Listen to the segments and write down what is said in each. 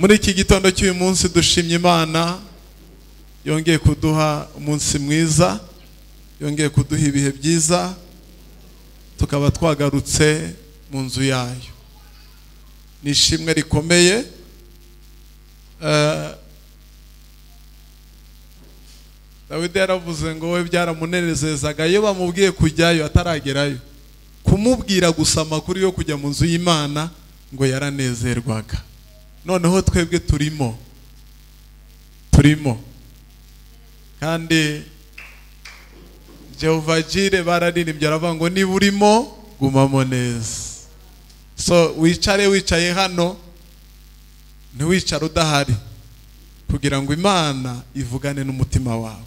Muri iki gitondo cy'uyu munsi dushimye Imana yongeye kuduha umunsi mwiza, yongeye kuduha ibihe byiza, tukaba twagarutse mu nzu yayo. Ni ishimwe rikomeye. Dawidi yaravuze ngo we byaramunezezaga iyo bamubwiye kujyayo ataragerayo, kumubwira gusa amakuru yo kujya mu nzu y'Imana ngo yaranezerwaga. Noneho twebwe turimo kandi Jehovah Jireh bararirimbye aravuga ngo niba urimo gumamo neza. So wicare wicaye hano, ntiwicare udahari, kugira ngo Imana ivugane n'umutima wawe.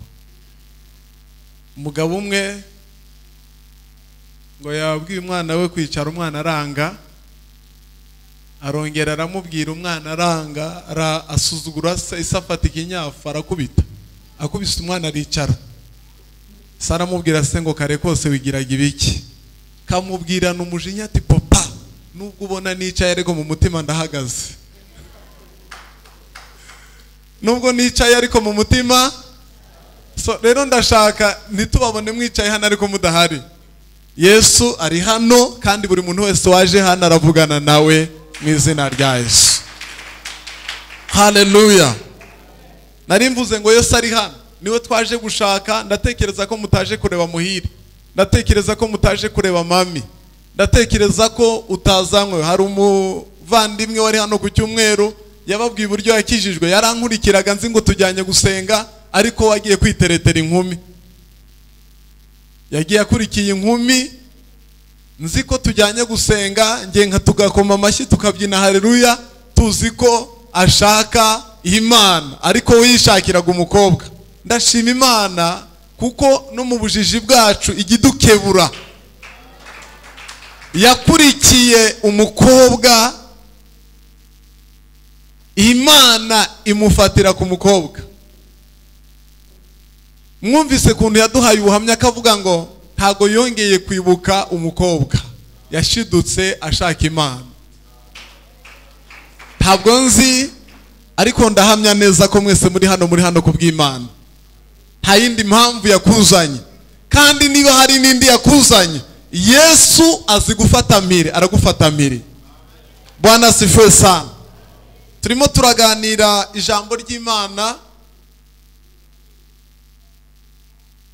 Umugabo umwe ngo yabwiye umwana we kwicara, umwana aranga, arongera aramubwira, umwana aranga, asuzugura se, afata ikinyafu arakubita, akubise umwana aricara. Se aramubwira se ngo kare kose wigiraga ibiki? Kamubwirana umujinya ati papa, nubwo ubona nicaye ariko mu mutima ndahagaze. Nubwo nicaye ariko mu mutima. So rero ndashaka ntitubabone mwicaye hano ariko mudahari. Yesu ari hano kandi buri muntu wese waje hano aravugana nawe mu izina rya Yesu. Haleluya. Nari mvuze ngo Yesu ari hano, niwe twaje gushaka. Ndatekereza ko mutaje kureba Muhire, ndatekereza ko mutaje kureba mami, ndatekereza ko utazanywe. Hari umuvandimwe wari hano ku cyumweru yababwiye uburyo yakijijwe, yarankurikiraga nzi ngo tujyanye gusenga, ariko wagiye kwiteretera inkumi. Yagiye akurikiye inkumi nzi ko tujyanye gusenga, nge nka tugakoma amashyi tukabyina haleluya, tuzi ko ashaka Imana, ariko we yishakiraga umukobwa. Ndashima Imana kuko no mu bujiji bwacu igidukebura. Yakurikiye umukobwa, Imana imufatira ku mukobwa. Mwumvise kuntu yaduhaye ubuhamya akavuga ngo ntago yongeye kwibuka umukobwa, yashidutse ashaka Imana. Ntabwo nzi, ariko ndahamya neza ko mwese muri hano, muri hano kubw'Imana. Nta yindi mpamvu yakuzanye, kandi niba hari n'indi yakuzanye, Yesu azi gufata mpiri, aragufata mpiri. Bwana asifiwe sana. Turimo turaganira ijambo ry'Imana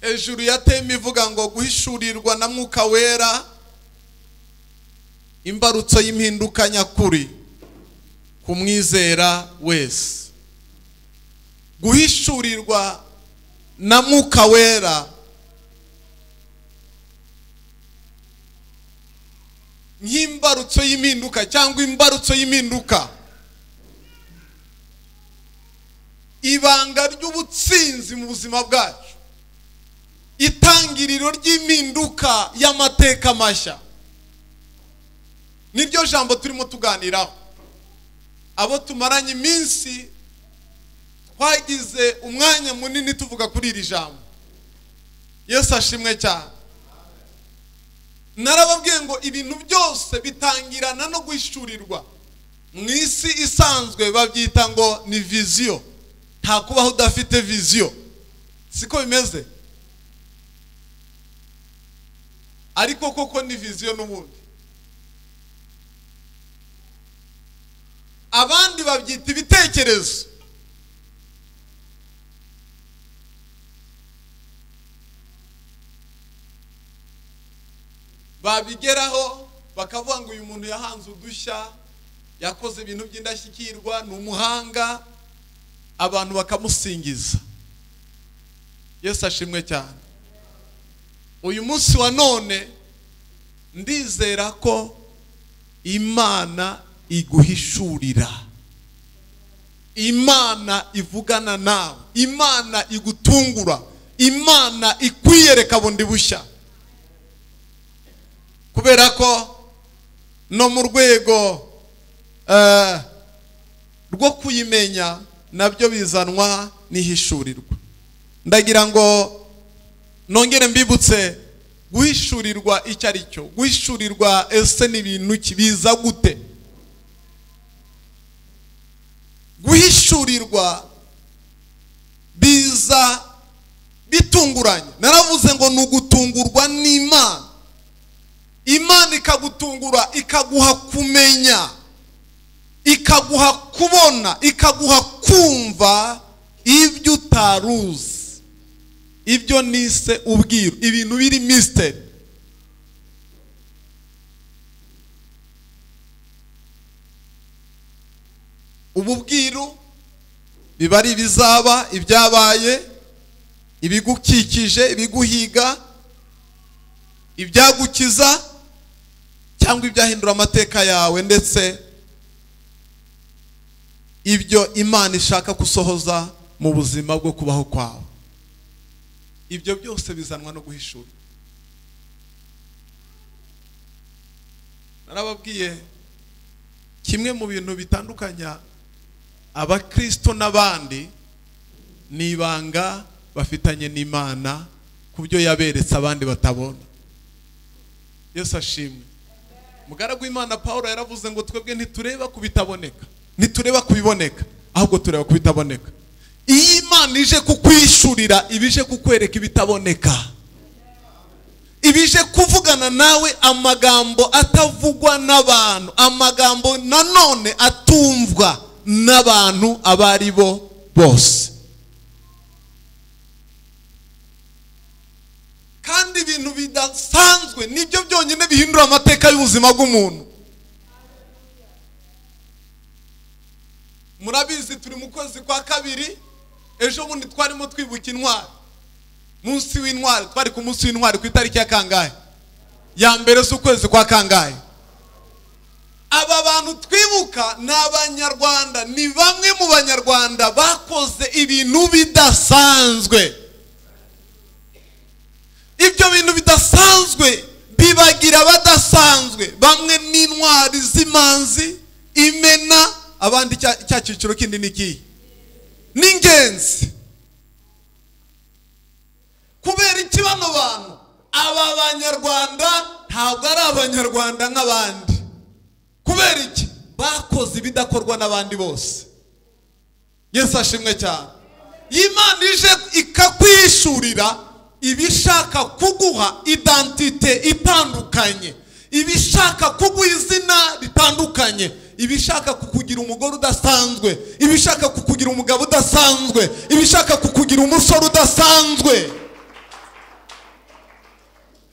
hejuru ya teme ivuga ngo guhishurirwa na Mwuka Wera, imbarutso y'impinduka nyakuri kumwizera wese. Guhishurirwa na Mwuka Wera nk'imbarutso y'impinduka cyangwa imbarutso y'impinduka, ibanga ry'ubutsinzi mu buzima bwacu, itangiriro ry'impinduka y'amateka mashya. Niryo jambo turimo tuganiraho. Abo tumaranye iminsi twagize umwanya munini tuvuga kuri iri jambo. Yesu ashimwe cyane. Narababwiye ngo ibintu byose bitangirana no guhishurirwa. Mu isi isanzwe babyita ngo ni viziyo. Nta kubaho udafite viziyo, siko bimeze? Ariko koko ni viziyo n'ubundi. Abandi babyita ibitekerezo. Babigeraho bakavuga ngo uyu muntu yahanze udushya, yakoze ibintu by'indashyikirwa, ni umuhanga, abantu bakamusingiza. Yesu ashimwe cyane. Uyu munsi wa none ndizera ko Imana iguhishurira, Imana ivugana nawe, Imana igutungura, Imana ikwiyereka bundi bushya. Kubera ko no mu rwego rwo kuyimenya nabyo bizanwa n'ihishurirwa. Ndagira ngo nongere mbibutse guhishurirwa icyo ari cyo. Guhishurirwa ese ni ibintu kibiza gute? Guhishurirwa biza bitunguranye. Naravuze ngo ni ugutungurwa n'Imana. Imana ikagutungura, ikaguha kumenya, ikaguha kubona, ikaguha kumva ibyo utaruzi, ibyo nise ubwiru, ibintu biri mystery. Ubu bwiru biba ari ibizaba, ibyabaye, ibigukikije, ibiguhiga, ibyagukiza cyangwa ibyahindura amateka yawe, ndetse ibyo Imana ishaka gusohoza mu buzima bwo kubaho kwawe. Ibyo byose bizanwa no guhishura. Narababwiye kimwe mu bintu bitandukanya abakristo n'abandi ni ibanga bafitanye n'Imana ku byo yaberetse abandi batabona. Yesu ashimwe. Mugaragu w'Imana Paulo yaravuze ngo twebwe ntitureba kubitaboneka, ntitureba kubiboneka, ahubwo tureba kubitaboneka. Iyo Imana ije kukwishurira, ibije kukwereka ibitaboneka, ibije kuvugana nawe amagambo atavugwa n'abantu, amagambo nanone atumvwa n'abantu abari bo bose. Kandi ibintu bidasanzwe nibyo byonyine bihindura amateka y'ubuzima bw'umuntu. Murabizi turi mu kwezi kwa kabiri, ejo bundi twarimo twibuka intwari, munsi w'intwari, twari ku munsi w'intwari ku itariki ya kangahe? Ya mbere z'ukwezi kwa kangahe? Aba bantu twibuka ni abanyarwanda, ni bamwe mu banyarwanda bakoze ibintu bidasanzwe. Ibyo bintu bidasanzwe bibagira badasanzwe. Bamwe ni intwari z'imanzi, imena, abandi cya cyiciro kindi ni ikihe? Ni ingenzi. Kubera iki bano bantu, aba banyarwanda ntabwo ari abanyarwanda nk'abandi. Kubera iki? Bakoze ibidakorwa n'abandi bose. Yesu ashimwe cyane. Imana ije ikakwishurira ibishaka kuguha identite itandukanye, ibishaka kuguha izina ritandukanye, ibishaka kukugira umugore udasanzwe, ibishaka kukugira umugabo udasanzwe, ibishaka kukugira umusore udasanzwe.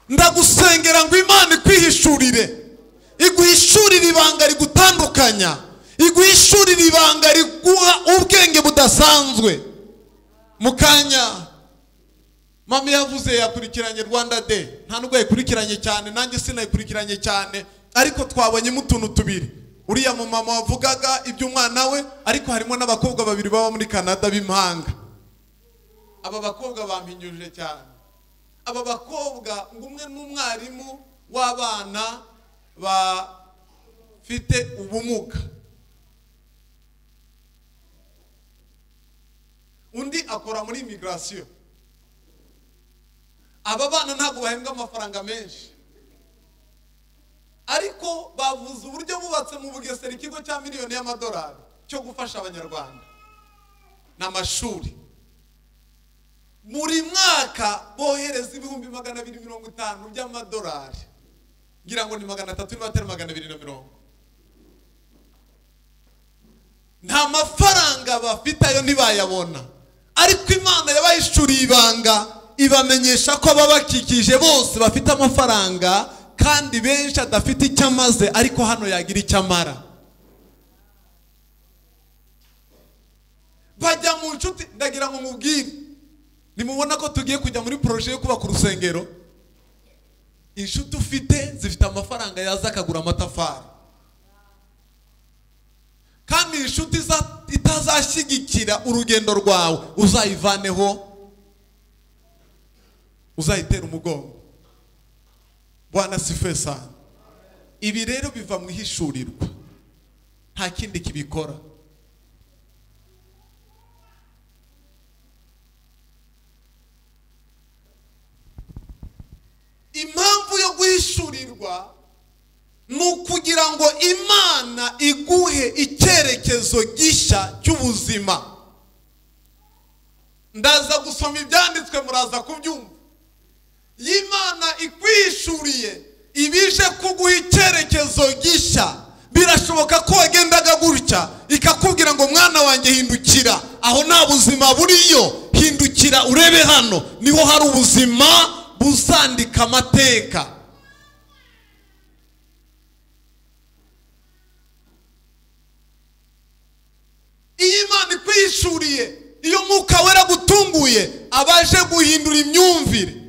Ndagusengera ngo Imana ikwihishurire, iguhishurire ibanga rigutandukanya, iguhishurire ibanga riguha ubwenge budasanzwe. Mukanya mama yavuze yakurikiranye Rwanda Day, nta nubwo yakurikiranye cyane, nanjye sinayikurikiranye cyane, ariko twabonyemo utuntu tubiri. Uriya mu mama wavugaga iby'umwana we, ariko harimo n'abakobwa babiri baba muri Canada b'impanga. Aba bakobwa bampinyuje cyane. Aba bakobwa ngo umwe n'umwarimu w'abana bafite ubumuga, undi akora muri immigration. Aba bana ntabwo bahembwa amafaranga menshi, ariko bavuze uburyo bubatse mu Bugesera ikigo cya miliyoni y'amadolari cyo gufasha abanyarwanda n'amashuri. Muri mwaka bohereza 250,000 by'amadolari, ngira ngo ni 300 niba atari 220. Nta mafaranga bafite ayo ntibayabona, ariko Imana yabayishuriye ibanga, ibamenyesha ko ababakikije bose bafite amafaranga, kandi benshi adafite icyo amaze, ariko hano yagira icyo amara. Bajya mu nshuti. Ndagira ngo mubwire, nimubona ko tugiye kujya muri projet yo kubaka urusengero, inshuti ufite zifite amafaranga yaza akagura amatafari, kandi inshuti itazashyigikira urugendo rwawe uzayivaneho, uzayitera umugongo. Bwana sifiwe sana. Ibi rero biva mu ihishurirwa, nta kindi kibikora. Impamvu yo guhishurirwa Ni ukugira ngo Imana iguhe icyerekezo gishya cy'ubuzima. Ndaza gusoma ibyanditswe muraza kubyumva. Imana ikwishuriye ibije kuguha icyerekezo gishya. Birashoboka ko wagendaga gutya ikakubwira ngo mwana wanjye hindukira, aho nta buzima buriyo, hindukira urebe hano niho hari ubuzima buzandika amateka. Iyo Imana ikwishuriye, iyo Mwuka Wera gutunguye, abaje guhindura imyumvire.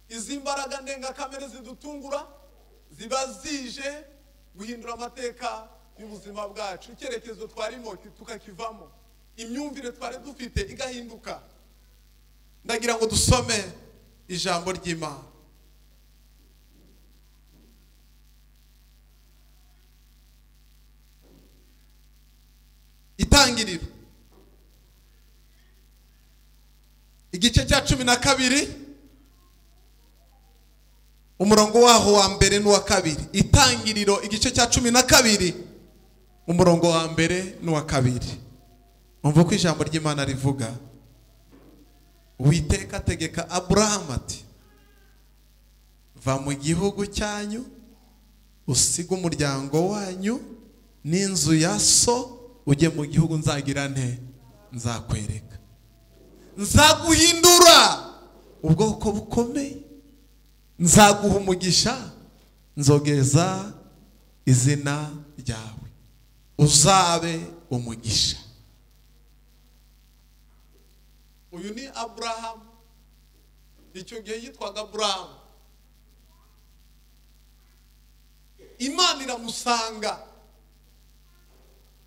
Izi mbaraga ndengakamere zidutungura ziba zije guhindura amateka y'ubuzima bwacu. Icyerekezo twarimo tukakivamo, imyumvire twari dufite igahinduka. Ndagira ngo dusome ijambo ry'Imana. Itangiriro igice cya 12 umurongo waho wa mbere n'uwa kabiri. Itangiriro igice cya 12 umurongo wa mbere n'uwa kabiri. Umva ko ijambo ry'Imana rivuga. Uwiteka ategeka Aburahamu ati: va mu gihugu cyanyu, usige umuryango wanyu n'inzu ya so, ujye mu gihugu nzagira nte nzakwereka. Nzaguhindura ubwoko bukomeye, nzaguha umugisha, nzogeza izina ryawe, uzabe umugisha. Uyu ni Aburahamu. Icyo gihe yitwaga Aburahamu. Imana iramusanga.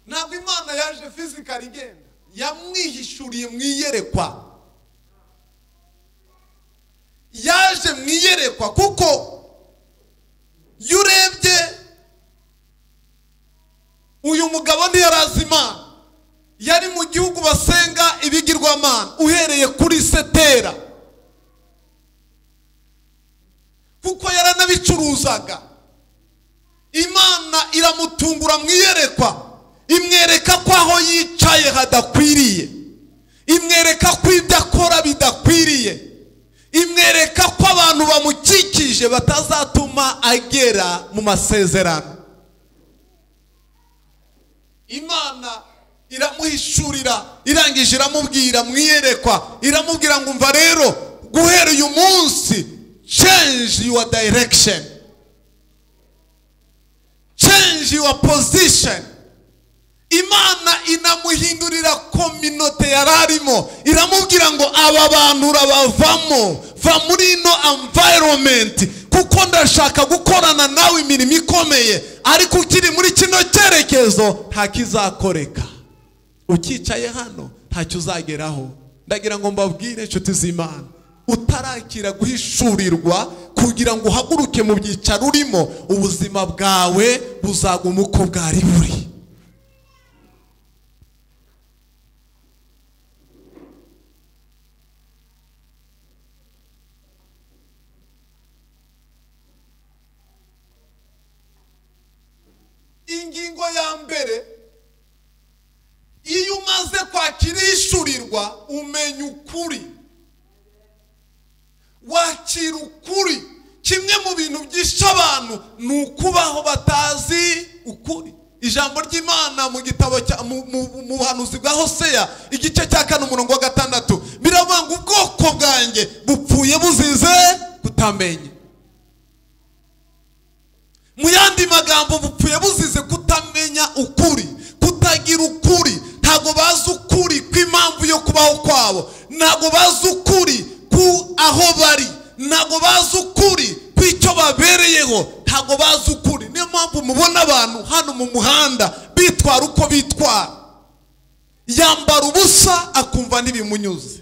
Ntabwo Imana yaje physically igenda, yamwihishuriye mu iyerekwa. Yaje mu iyerekwa kuko iyo urebye uyu mugabo ntiyarazi Imana. Yari mu gihugu basenga ibigirwamana uhereye kuri Setera, kuko yaranabicuruzaga. Imana iramutungura mu iyerekwa, imwereka ko aho yicaye hadakwiriye, imwereka ko ibyo akora bidakwiriye, imwereka ko abantu bamukikije batazatuma agera mu masezerano. Imana iramuhishurira, irangije iramubwira mu iyerekwa, iramubwira ngo umva rero, guhera uyu munsi change your direction, change your position. Imana inamuhindurira kominote yararimo, iramubwira ngo aba bantu urabavamo, va muri ino environment, kuko ndashaka gukorana nawe imirimo ikomeye, ariko ukiri muri kino cyerekezo ntakizakoreka. Ukicaye hano ntacyo uzageraho. Ndagira ngo mbabwire inshuti z'Imana, utarakira guhishurirwa kugira ngo uhaguruke mu byicaro urimo, ubuzima bwawe buzaguma uko bwari buri. Ingingo ya mbere, iyo umaze kwakira ihishurirwa umenya ukuri, wakira ukuri. Kimwe mu bintu byishe abantu ni ukubaho batazi ukuri. Ijambo ry'Imana mu gitabo cya mu buhanuzi bwa Hoseya igice cya 4 umurongo wa 6 biravuga ngo ubwoko bwanjye bupfuye buzize kutamenya. Mu yandi magambo, bupfuye buzize kutamenya ukuri, kutagira ukuri. Ntabwo bazi ukuri kw'impamvu yo kubaho kwabo, ntabwo bazi ukuri ku aho bari, ntabwo bazi ukuri kw'icyo babereyeho, ntabwo bazi ukuri. Niyo mpamvu mubona abantu hano mu muhanda bitwara uko bitwara, yambara ubusa akumva ntibimunyuze,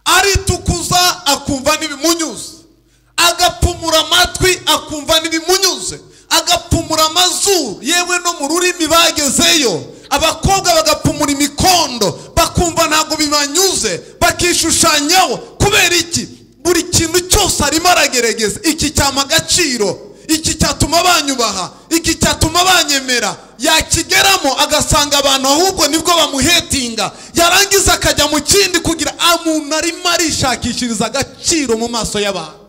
aritukuza akumva ntibimunyuze, agapfumura amatwi akumva ntibimunyuze, agapfumura amazuru, yewe no mu rurimi bagezeyo, abakobwa bagapfumura imikondo bakumva Bamurwanyaho kubera iki? Buri kintu cyose arimo aragerageza. Iki cyampa agaciro, iki cyatuma banyubaha, iki cyatuma banyemera. Yakigeramo agasanga abantu ahubwo nibwo bamuhetinga, yarangiza akajya mu kindi kugira umuntu arimo arishakishiriza agaciro mu maso y'abantu.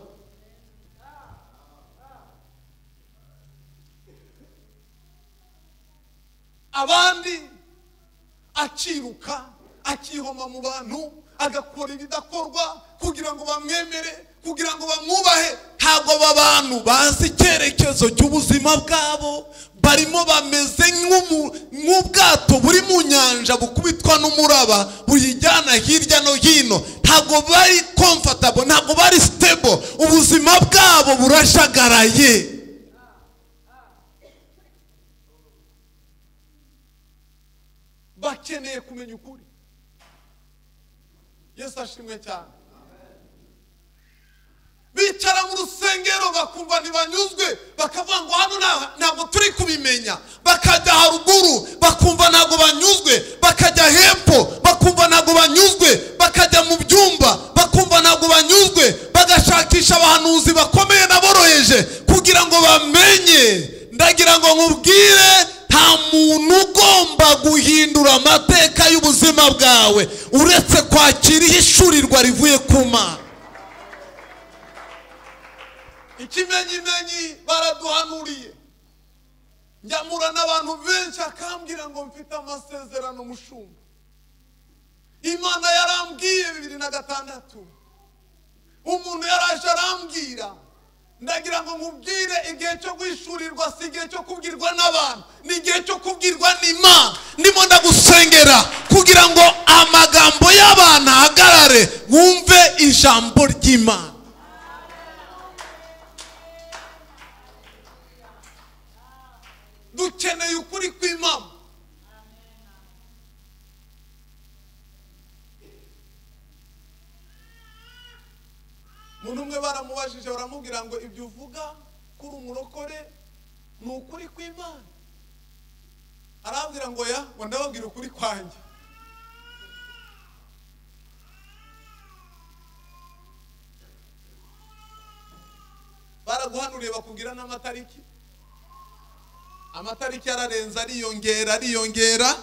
Abandi akiruka akihoma mu bantu, agakora ibidakorwa kugira ngo bamwemere, kugira ngo bamwubahe. Ntabwo abantu bazi icyerekezo cy'ubuzima bwabo, barimo bameze nk'ubwato buri mu nyanja bukubitwa n'umuraba buyijyana hirya no hino. Ntabwo bari comfortable, ntabwo bari stable, ubuzima bwabo burashagaraye. Bakeneye kumenya ukuri. Yesu ashimwe cyane. Bicara mu rusengero bakumva ntibanyuzwe, bakavuga ngo hano ntabwo turi kubimenya. Bakajya haruguru bakumva ntabwo banyuzwe, bakajya hepfo bakumva ntabwo banyuzwe, bakajya mu byumba bakumva ntabwo banyuzwe, bagashakisha abahanuzi bakomeye n'aboroheje kugira ngo bamenye. Ndagira ngo nkubwire, nta muntu ugomba guhindura amateka y'ubuzima bwawe uretse kwakira ihishurirwa rivuye ku Mana. Ikimenyimenyi baraduhanuriye, njyamura n'abantu benshi akambwira ngo mfite amasezerano mushumba. Imana yarambwiye 2006, umuntu yaraje arambwira. Ndagira ngo nkubwire, igihe cyo guhishurirwa si igihe cyo kubwirwa n'abantu, ni igihe cyo kubwirwa n'Imana. Ndimo ndagusengera kugira ngo amagambo y'abantu ahagarare, wumve ijambo ry'Imana. Dukeneye ukuri kw'Imana. Umuntu umwe baramubajije baramubwira ngo ibyo uvuga kuri umurokore ni ukuri kw'Imana. Arabwira ngo ya, ngo ndababwira ukuri kwanjye. Baraguhanuriye bakubwira n'amatariki. Amatariki yararenze, ariyongera ariyongera,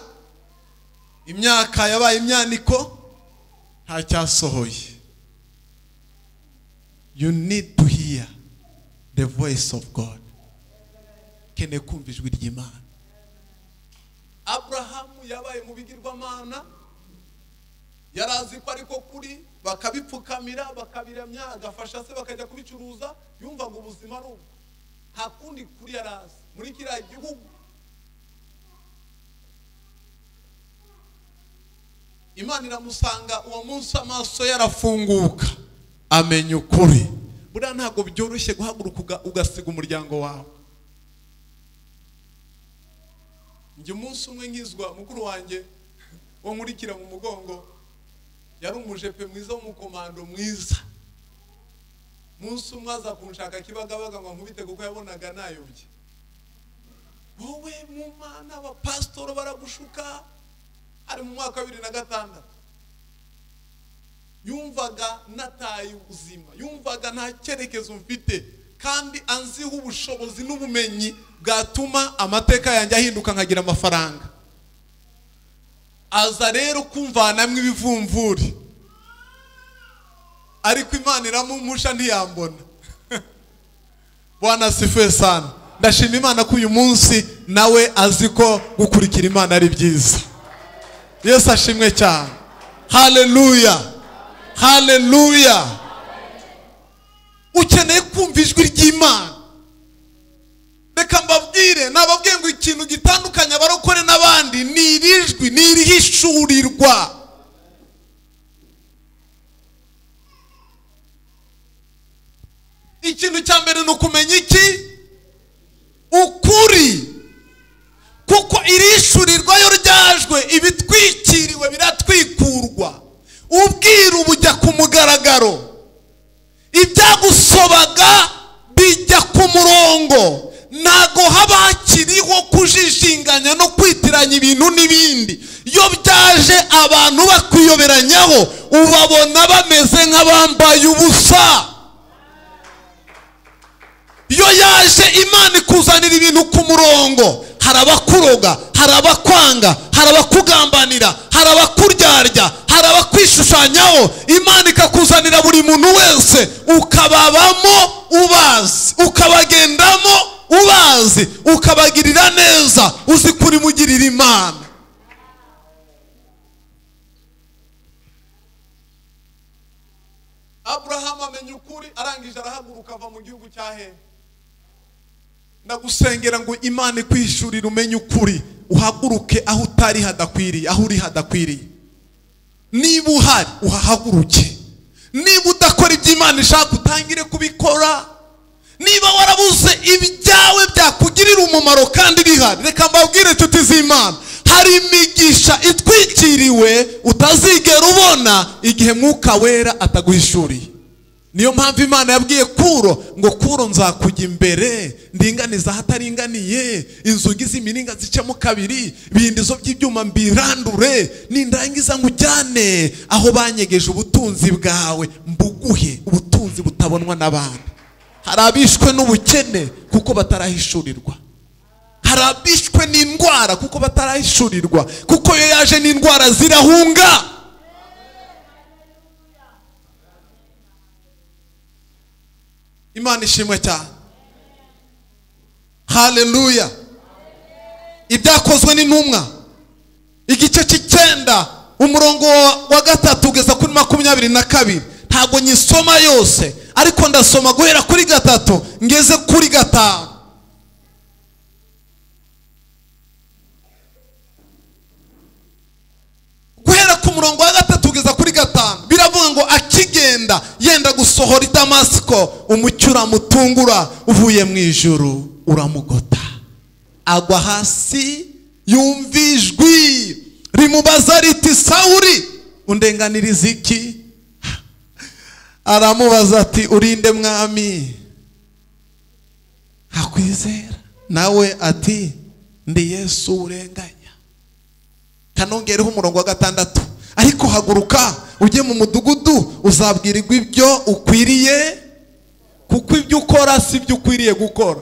imyaka yabaye imyaniko, nta cyasohoye. You need to hear the voice of God. Keneye kumva ijwi ry'Imana. Abrahamu yabaye mu bigirwamana, yarazi ko ariko kuri, bakabipfukamira bakabiramya, agafasha se bakajya kubicuruza, yumva ngo ubuzima ari ubwo, nta kundi kuri yarazi muri kiriya gihugu. Imana iramusanga uwo munsi amaso yarafunguka, amenya ukuri. Buriya ntabwo byoroshye guhaguruka ugasiga umuryango wawe. Njye umunsi umwe nkizwa, mukuru wanjye wo nkurikira mu mugongo yari umujepe mwiza w'umukomando mwiza. Munsi umwe aza kunshaka Kibagabaga ngo nkubite kuko yabonaga nayobye. Wowe mu Mana abapasitoro baragushuka. Ari mu mwaka wa 2006. Yumvaga nataye ubuzima, yumvaga nta cyerekezo mfite, kandi anziho ubushobozi n'ubumenyi bwatuma amateka yanjye ahinduka nkagira amafaranga. Aza rero kumvanamwe ibivumvuri, ariko Imana iramumpusha ntiyambona. Bwana asifiwe sana. Ndashima Imana ko uyu munsi nawe azi ko gukurikira Imana ari byiza. Yesu ashimwe cyane. Haleluya, haleluya. Ukeneye kumva ijwi ry'Imana. Reka mbabwire, nababwiye ngo ikintu gitandukanye abarokore n'abandi ni iri jwi, ni irihishurirwa. Ikintu cya mbere ni ukumenya iki? Ukuri. Kuko irishurirwa yo ryajwe, ibitwikiriwe biratwikurwa, ubwiru bujya ku mugaragaro, ibyagusobaga bijya ku murongo. Ntago haba hakiriho kujijinganya no kwitiranya ibintu n'ibindi. Iyo byaje abantu bakwiyoberanyaho, ubabona bameze nk'abambaye ubusa. Iyo yaje Imana ikuzanira ibintu ku murongo, hari abakuroga, hari abakwanga, hari abakugambanira, hari abakuryarya, hari abakwishushanyaho. Imana ikakuzanira buri muntu wese, ukababamo ubazi, ukabagendamo ubazi, ukabagirira neza, uzi kuri mugirira Imana. Abrahamu amenya ukuri, arangije arahaguruka ava mu gihugu cya Hehe. Ndagusengera ngo Imana ikwishurire umenye ukuri, uhaguruke aho utari hadakwiriye, aho uri hadakwiriye. Niba uhari uhahaguruke. Niba udakora ibyo Imana ishaka utangire kubikora. Niba warabuze ibyawe byakugirira umumaro kandi bihari, reka mbabwire inshuti z'Imana, hari imigisha itwikiriwe utazigera ubona igihe Mwuka Wera ataguhishuriye. Niyo mpamvu Imana yabwiye Kuro ngo Kuro nzakujya imbere, ndinganiza ahataringaniye, inzugi z'imiringa zicemo kabiri, ibindizo by'ibyuma mbirandure, nindangiza ngujyane aho banyegeje ubutunzi bwawe, mbuguhe ubutunzi butabonwa n'abantu. Hari abishwe n'ubukene kuko batarahishurirwa. Hari abishwe n'indwara kuko batarahishurirwa, kuko iyo yaje n'indwara zirahunga. Imana ishimwe cyane. Haleluya. Ibyakozwe n'intumwa igice cy'icyenda umurongo wa 3 ugeza kuri 22. Ntabwo nyisoma yose, ariko ndasoma guhera kuri 3 ngeze kuri 5. Guhera ku murongo wa 3 ugeza kuri 5 biravuga ngo akigenda yenda gusohora i Damasiko, umucyo uramutungura uvuye mu ijuru uramugota, agwa hasi, yumva ijwi rimubaza riti Sawuli, undenganiriza iki? Aramubaza ati urinde mwami? Akwizera. Nawe ati ndi Yesu urenganya. Kanongereho umurongo wa 6, ariko haguruka ujye mu mudugudu uzabwirirwa ibyo ukwiriye, kuko ibyo ukora si ibyo ukwiriye gukora.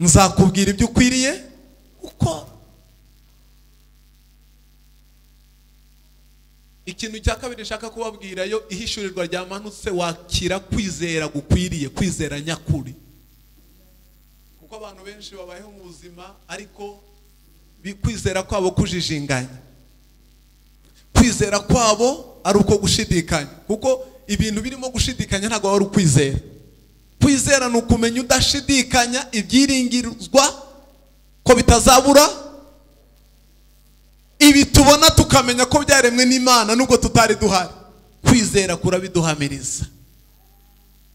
Nzakubwira ibyo ukwiriye gukora. Ikintu cya kabiri nshaka kubabwira, yo ihishurirwa ryamanutse wakira kwizera gukwiriye, kwizera nyakuri. Kuko abantu benshi babayeho mu buzima ariko kwizera kwabo kujijinganya, kwizera kwabo ari uko gushidikanya. Kuko ibintu birimo gushidikanya ntabwo ari ukwizera. Kwizera ni ukumenya udashidikanya ibyiringirwa ko bitazabura. Ibi tubona tukamenya ko byaremwe n'Imana nubwo tutari duhari. Kwizera kurabiduhamiriza.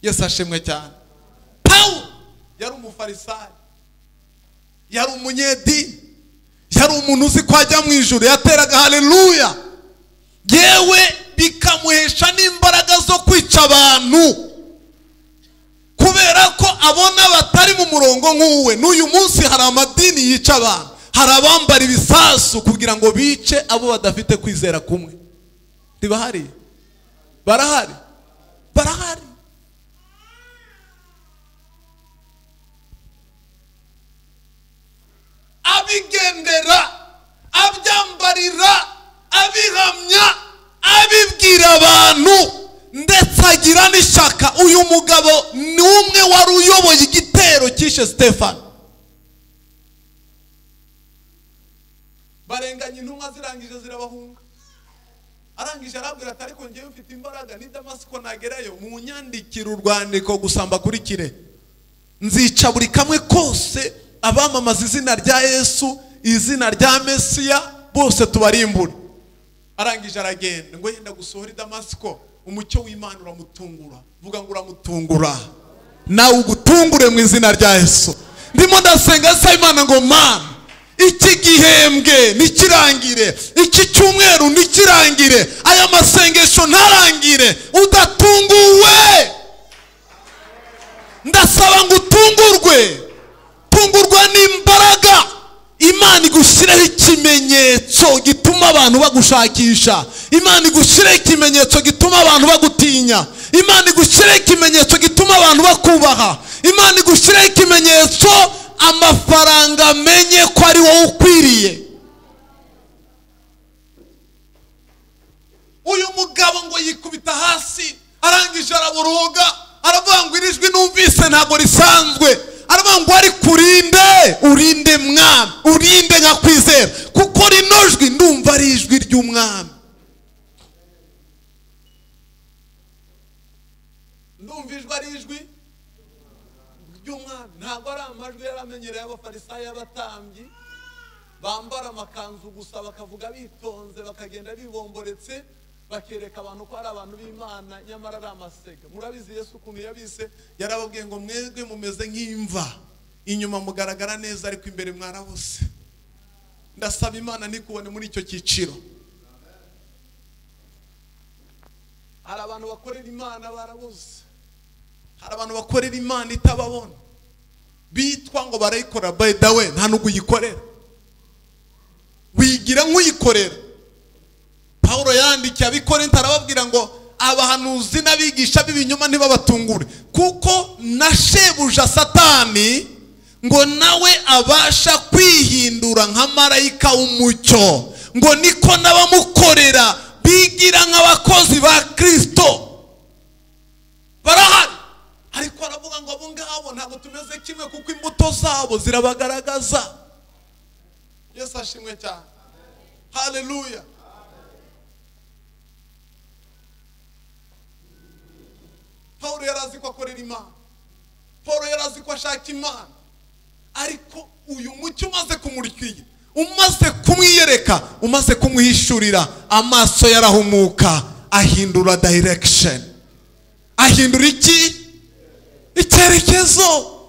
Yesu ashimwe cyane. Pawulo yari umufarisayo, yari umunyedini, yari umuntu uzi ko ajya mu ijuru, yateraga haleluya, yewe bikamuhesha n'imbaraga zo kwica abantu kubera ko abona batari mu murongo nk'uwe. N'uyu munsi hari amadini yica abantu, hari abambara ibisasu kugira ngo bice abo badafite kwizera kumwe. Ntibahari? Barahari, barahari. Abigendera, abyambarira, abihamya, abibwira abantu, ndetse agira n'ishaka. Uyu mugabo ni umwe wari uyoboye igitero cyishe Stefano. Barenganya intumwa zirangije zirabahunga. Arangije arabwira ati ariko ngewe mfite imbaraga, ni Damasiko nagerayo munyandikira urwandiko gusa mbakurikire, nzica buri kamwe kose abamamaza izina rya Yesu, izina rya Mesiya, bose tubarimbure. Arangije aragenda ngo yenda gusohora i Damasiko, umucyo w'Imana uramutungura. Vuga ngo uramutungura, nawe ugutungure mu izina rya Yesu. Ndimo ndasenga se Imana ngo Mana, iki gihembwe nikirangire, iki cyumweru nikirangire, aya masengesho ntarangire udatunguwe. Ndasaba ngo utungurwe, tungurwa n'imbaraga Imana igushyireho ikimenyetso. bagushakisha. Imana igushyireho ikimenyetso gituma abantu bagutinya. Imana igushyireho ikimenyetso gituma abantu bakubaha. Imana igushyireho ikimenyetso amafaranga amenye ko ari wowe ukwiriye. Uyu mugabo ngo yikubita hasi, arangije araboroga, aravuga ngo iri jwi numvise ntabwo risanzwe. Aravuga ngo ari kurinde, urinde mwami, urinde nkakwizera, kuko rino jwi ndumva ari ijwi ry'umwami. Ndumva ijwi ari ijwi ry'umwami. Ntabwo ari amajwi yaramenyereye abafarisayo abatambyi bambara amakanzu gusa bakavuga bitonze bakagenda bibomboretse bakereka abantu ko ari abantu b'Imana nyamara ari amasega. Murabizi Yesu ukuntu yabise, yarababwiye ngo mwebwe mumeze nk'imva, inyuma mugaragara neza ariko imbere mwarabose. Ndasaba Imana ntikubone muri icyo cyiciro. Hari abantu bakorera Imana barabuze, hari abantu bakorera Imana itababona, bitwa ngo barayikora, by the way nta nubwo uyikorera, wigira nk'uyikorera. Paulo yandikiye ab'Ikorinto arababwira ngo abahanuzi n'abigisha b'ibinyoma ntibabatungure, kuko na shebuja Satani ngo nawe abasha kwihindura nka marayika w'umucyo, ngo niko n'abamukorera bigira nk'abakozi ba Kristo barahari. Ariko aravuga ngo abo ngabo ntabwo tumeze kimwe kuko imbuto zabo zirabagaragaza. Yesu ashimwe cyane. Haleluya. Paulo yarazi ko akorera Imana, Paulo yarazi ko ashaka Imana, ariko uyu mucyo umaze kumurikira, umaze kumwiyereka, umaze kumwihishurira, amaso yarahumuka, ahindura direction, ahindura iki? Icyerekezo.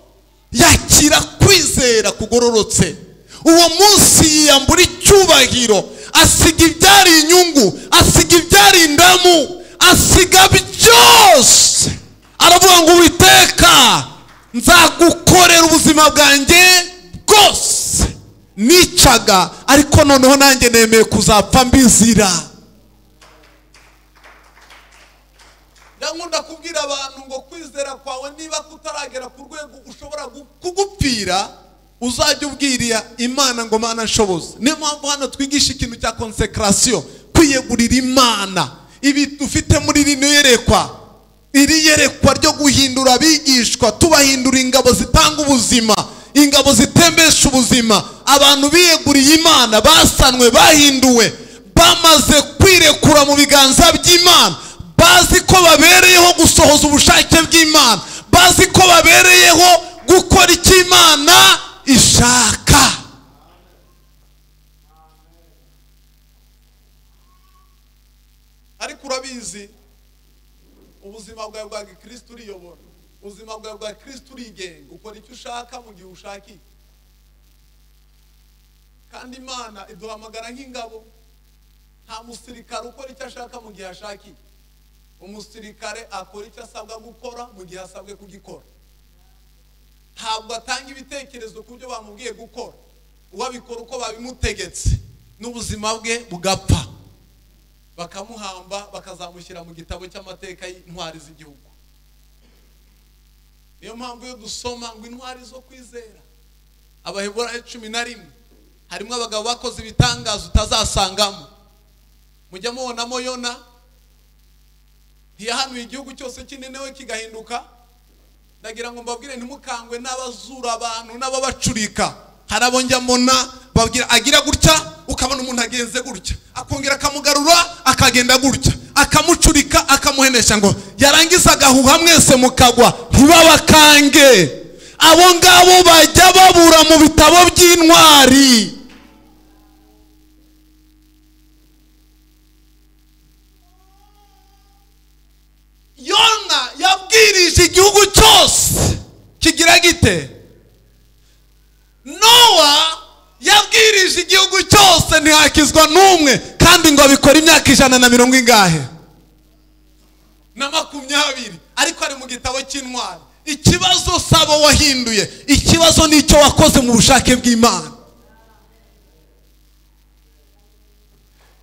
Yakira kwizera kugororotse. Uwo munsi yiyambura icyubahiro, asiga ibyari inyungu, asiga ibyari indamu, asiga byose. Aravuga ngo Uwiteka nzagukorera ubuzima bwanjye bwose. Nicaga ariko noneho nanjye nemeye kuzapfa mbizira. Nkunda kubwira abantu ngo kwizera kwawe niba kutaragera ku rwego ushobora kugupfira, uzajya ubwiriya Imana ngo Mana nshoboze. Niyo mpamvu hano twigisha ikintu cya consecration, kwiyegurira Imana. Ibi dufite muri rino yerekwa, iri yerekwa ryo guhindura abigishwa, tubahindura ingabo zitanga ubuzima, ingabo zitembesha ubuzima. Abantu biyeguriye Imana basanwe, bahinduwe, bamaze kwirekura mu biganza by'Imana, bazi ko babereyeho gusohoza ubushake bw'Imana, bazi ko babereyeho gukora icyo Imana ishaka. Ariko urabizi ubuzima bwawe bwa Kristo uriyobora, ubuzima bwawe bwa Kristo urigenga, ukora icyo ushaka mu gihe ushakiye. Kandi Imana iduhamagara nk'ingabo. Nta musirikare ukora icyo ashaka mu gihe ashakiye. Umusirikare akora icyo asabwa gukora mu gihe asabwe kugikora. Ntabwo atanga ibitekerezo ku byo bamubwiye gukora, uwabikora uko babimutegetse n'ubuzima bwe bugapfa, bakamuhamba, bakazamushyira mu gitabo cy'amateka y'intwari z'igihugu. Niyo mpamvu iyo dusoma ngo intwari zo kwizera, Abaheburayo 11, harimo abagabo bakoze ibitangazo utazasangamo. Mujya mubonamo Yona, ntiyahanuye igihugu cyose cy'Inenewe kigahinduka. Ndagira ngo mbabwire ntimukangwe n'abazura abantu n'ababacurika. Hari abo njya mbona babwira agira gutya, ukabona umuntu agenze gutya, akongera akamugarura akagenda gutya, akamucurika akamuhenesha, ngo yarangiza agahuha mwese mukagwa. Ntibabakange abo ngabo, bajya babura mu bitabo by'intwari. Yona yabwirije igihugu cyose kigira gite. Nowa yabwirije igihugu cyose ntihakizwa n'umwe, kandi ngo abikora imyaka 120 ingahe na 20, ariko ari mu gitabo cy'intwari. Ikibazo sabo wahinduye, ikibazo nicyo wakoze mu bushake bw'Imana.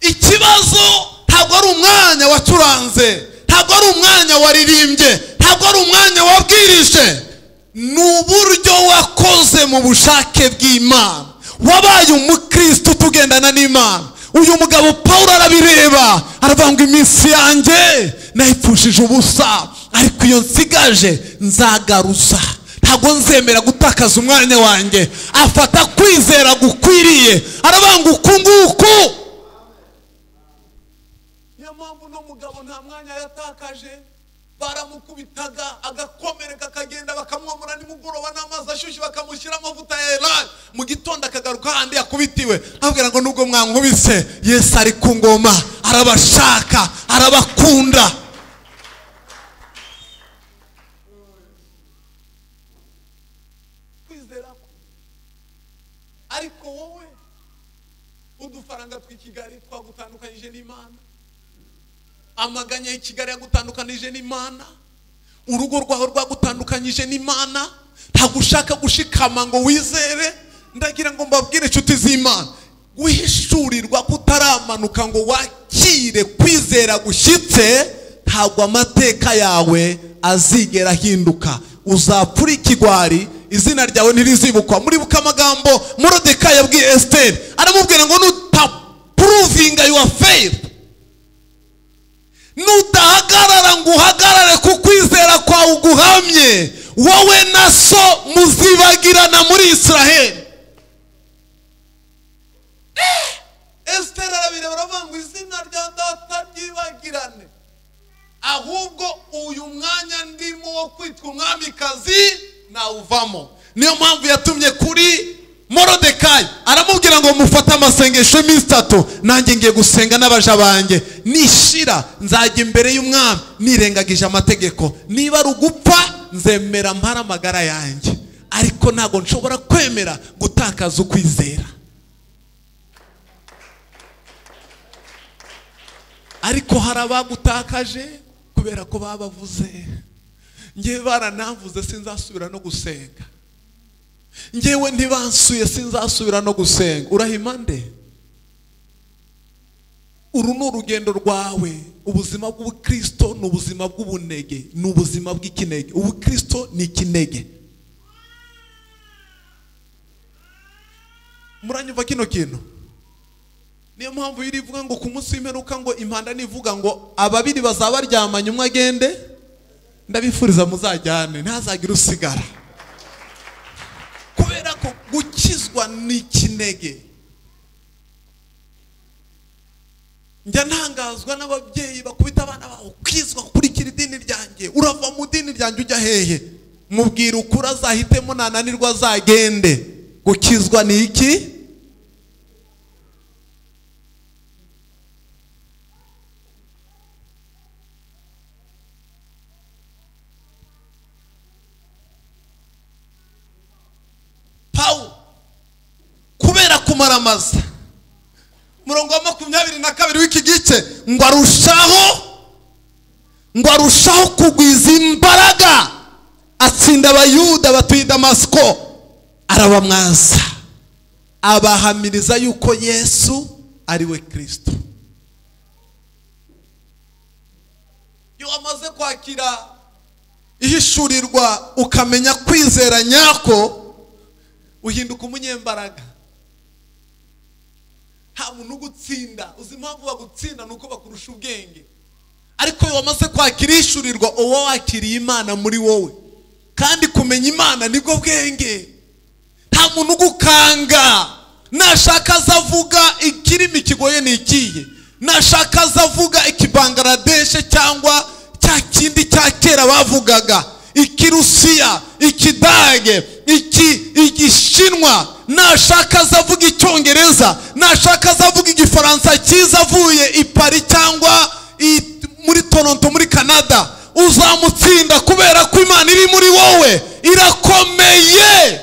Ikibazo Ikibazo ntabwo ari umwanya wacuranze, ntabwo ari umwanya waririmbye, ntabwo ari umwanya wabwirije, ni uburyo wakoze mu bushake bw'Imana. Wabaye umukristo tugendana n'Imana. Uyu mugabo Paulo arabireba, aravuga ngo iminsi yanjye nayipfushije ubusa, ariko iyo nsigaje nzagaruza, ntabwo nzemera gutakaza umwanya wanjye. Afata kwizera gukwiriye, aravuga ngo uku nguku. Niyo mpamvu uno mugabo nta mwanya yatakaje, baramukubitaga agakomereka akagenda, bakamwomora nimugoroba n'amazi ashyushye, bakamushyira amavuta ya elayo, mu gitondo akagaruka handi yakubitiwe, abwira ngo nubwo mwankubise, Yesu ari ku ngoma, arabashaka, arabakunda. Kwizera ko. Ariko wowe udufaranga tw'i Kigali twagutandukanyije n'Imana, amaganya y'i Kigali yagutandukanije n'Imana, urugo rwawe rwagutandukanyije n'Imana, ntabwo ushaka gushikama ngo wizere. Ndagira ngo mbabwire inshuti z'Imana, guhishurirwa kutaramanuka ngo wakire kwizera gushyitse, ntabwo amateka yawe azigera ahinduka. Uzapfura ikigwari, izina ryawe ntirizibukwa. Muribuka amagambo Moridekayi yabwiye Esiteri, aramubwira ngo nutapuruvinga your faith, nudahagarara ngo uhagarare ku kwizera kwawe uguhamye, wowe na so muzibagirana muri Israheli. Esiteri arabireba aravuga ngo izina rya data ryibagirane, ahubwo uyu mwanya ndimo wo kwitwa umwamikazi nawuvamo. Niyo mpamvu yatumye kuri Moridekayi, aramubwira ngo mufate amasengesho y'iminsi 3, nanjye ngiye gusenga n'abaja banjye, nishira nzajya imbere y'umwami nirengagije amategeko, niba ari ugupfa nzemera mpara amagara yanjye, ariko ntabwo nshobora kwemera gutakaza ukwizera. Ariko hari abagutakaje kubera ko babavuze. Ngewe baranamvuze sinzasubira no gusenga, ngewe ntibansuye sinzasubira no gusenga. Urahima nde? Uru ni urugendo rwawe. Ubuzima bw'ubukristo ni ubuzima bw'ubunege, ni ubuzima bw'ikinege. Ubukristo ni ikinege. Muranyumva kino kintu? Niyo mpamvu irivuga ngo ku munsi w'imperuka ngo impanda nivuga ngo ababiri bazaba baryamanye umwe agende, ndabifuriza muzajyane, ntazagire usigara. Kubera ko gukizwa ni ikinege. Njya ntangazwa n'ababyeyi bakubita abana babo, kwizwa kurikira idini ryanjye, urava mu dini ryanjye ujya hehe? Mubwira ukuri azahitemo, nananirwa azagende. Gukizwa ni iki? Pawulo kubera kumaramaza, murongo wa 22 w'iki gice, ngo arushaho kugwiza imbaraga, atsinda abayuda batuye Damasiko, arabamwaza, abahamiriza yuko Yesu ari we Kristo. Iyo wamaze kwakira ihishurirwa ukamenya kwizera nyako, uhinduka umunyembaraga. Nta muntu ugutsinda. Uzi impamvu bagutsinda? Nuko bakurusha ubwenge. Ariko iyo wamaze kwakira ihishurirwa, uba wakiriye Imana muri wowe, kandi kumenya Imana nibwo bwenge. Nta muntu ugukanga. Nashaka azavuga ikirimi kigoye ni ikihe, nashaka azavuga ikibangladeshe cyangwa cya kindi cya kera bavugaga, ikirusiya, ikidage, igishinwa, nashaka azavuga icyongereza, nashaka azavuga igifaransa cyiza avuye i Paris cyangwa muri Toronto muri Canada, uzamutsinda kubera ko Imana iri muri wowe irakomeye.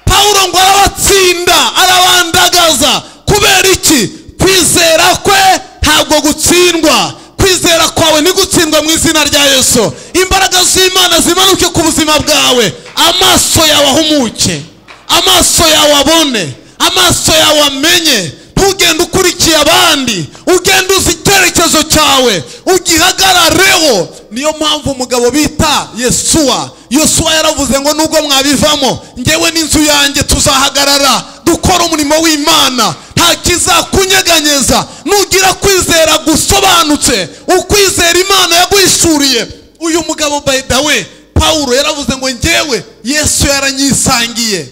Paulo ngo arabatsinda, arabandagaza. Kubera iki? Kwizera kwe ntabwo gutsindwa. Kwizera kwawe ni gutsindwa mu izina rya Yesu. Imbaraga z'Imana zimanuke ku buzima bwawe, amaso yawe ahumuke, amaso yawe abone, amaso yawe amenye. Ntugende ukurikiye abandi, ugende uzi icyerekezo cyawe, ugihagarareho. Niyo mpamvu umugabo bita Yesuwa, Yosuwa yaravuze ngo nubwo mwabivamo, ngewe n'inzu yanjye tuzahagarara dukora umurimo w'Imana, nta kizakunyeganyeza. Nugira kwizera gusobanutse, ukwizera Imana yaguhishuriye. Uyu mugabo by the way, Paulo yaravuze ngo ngewe Yesu yaranyisangiye,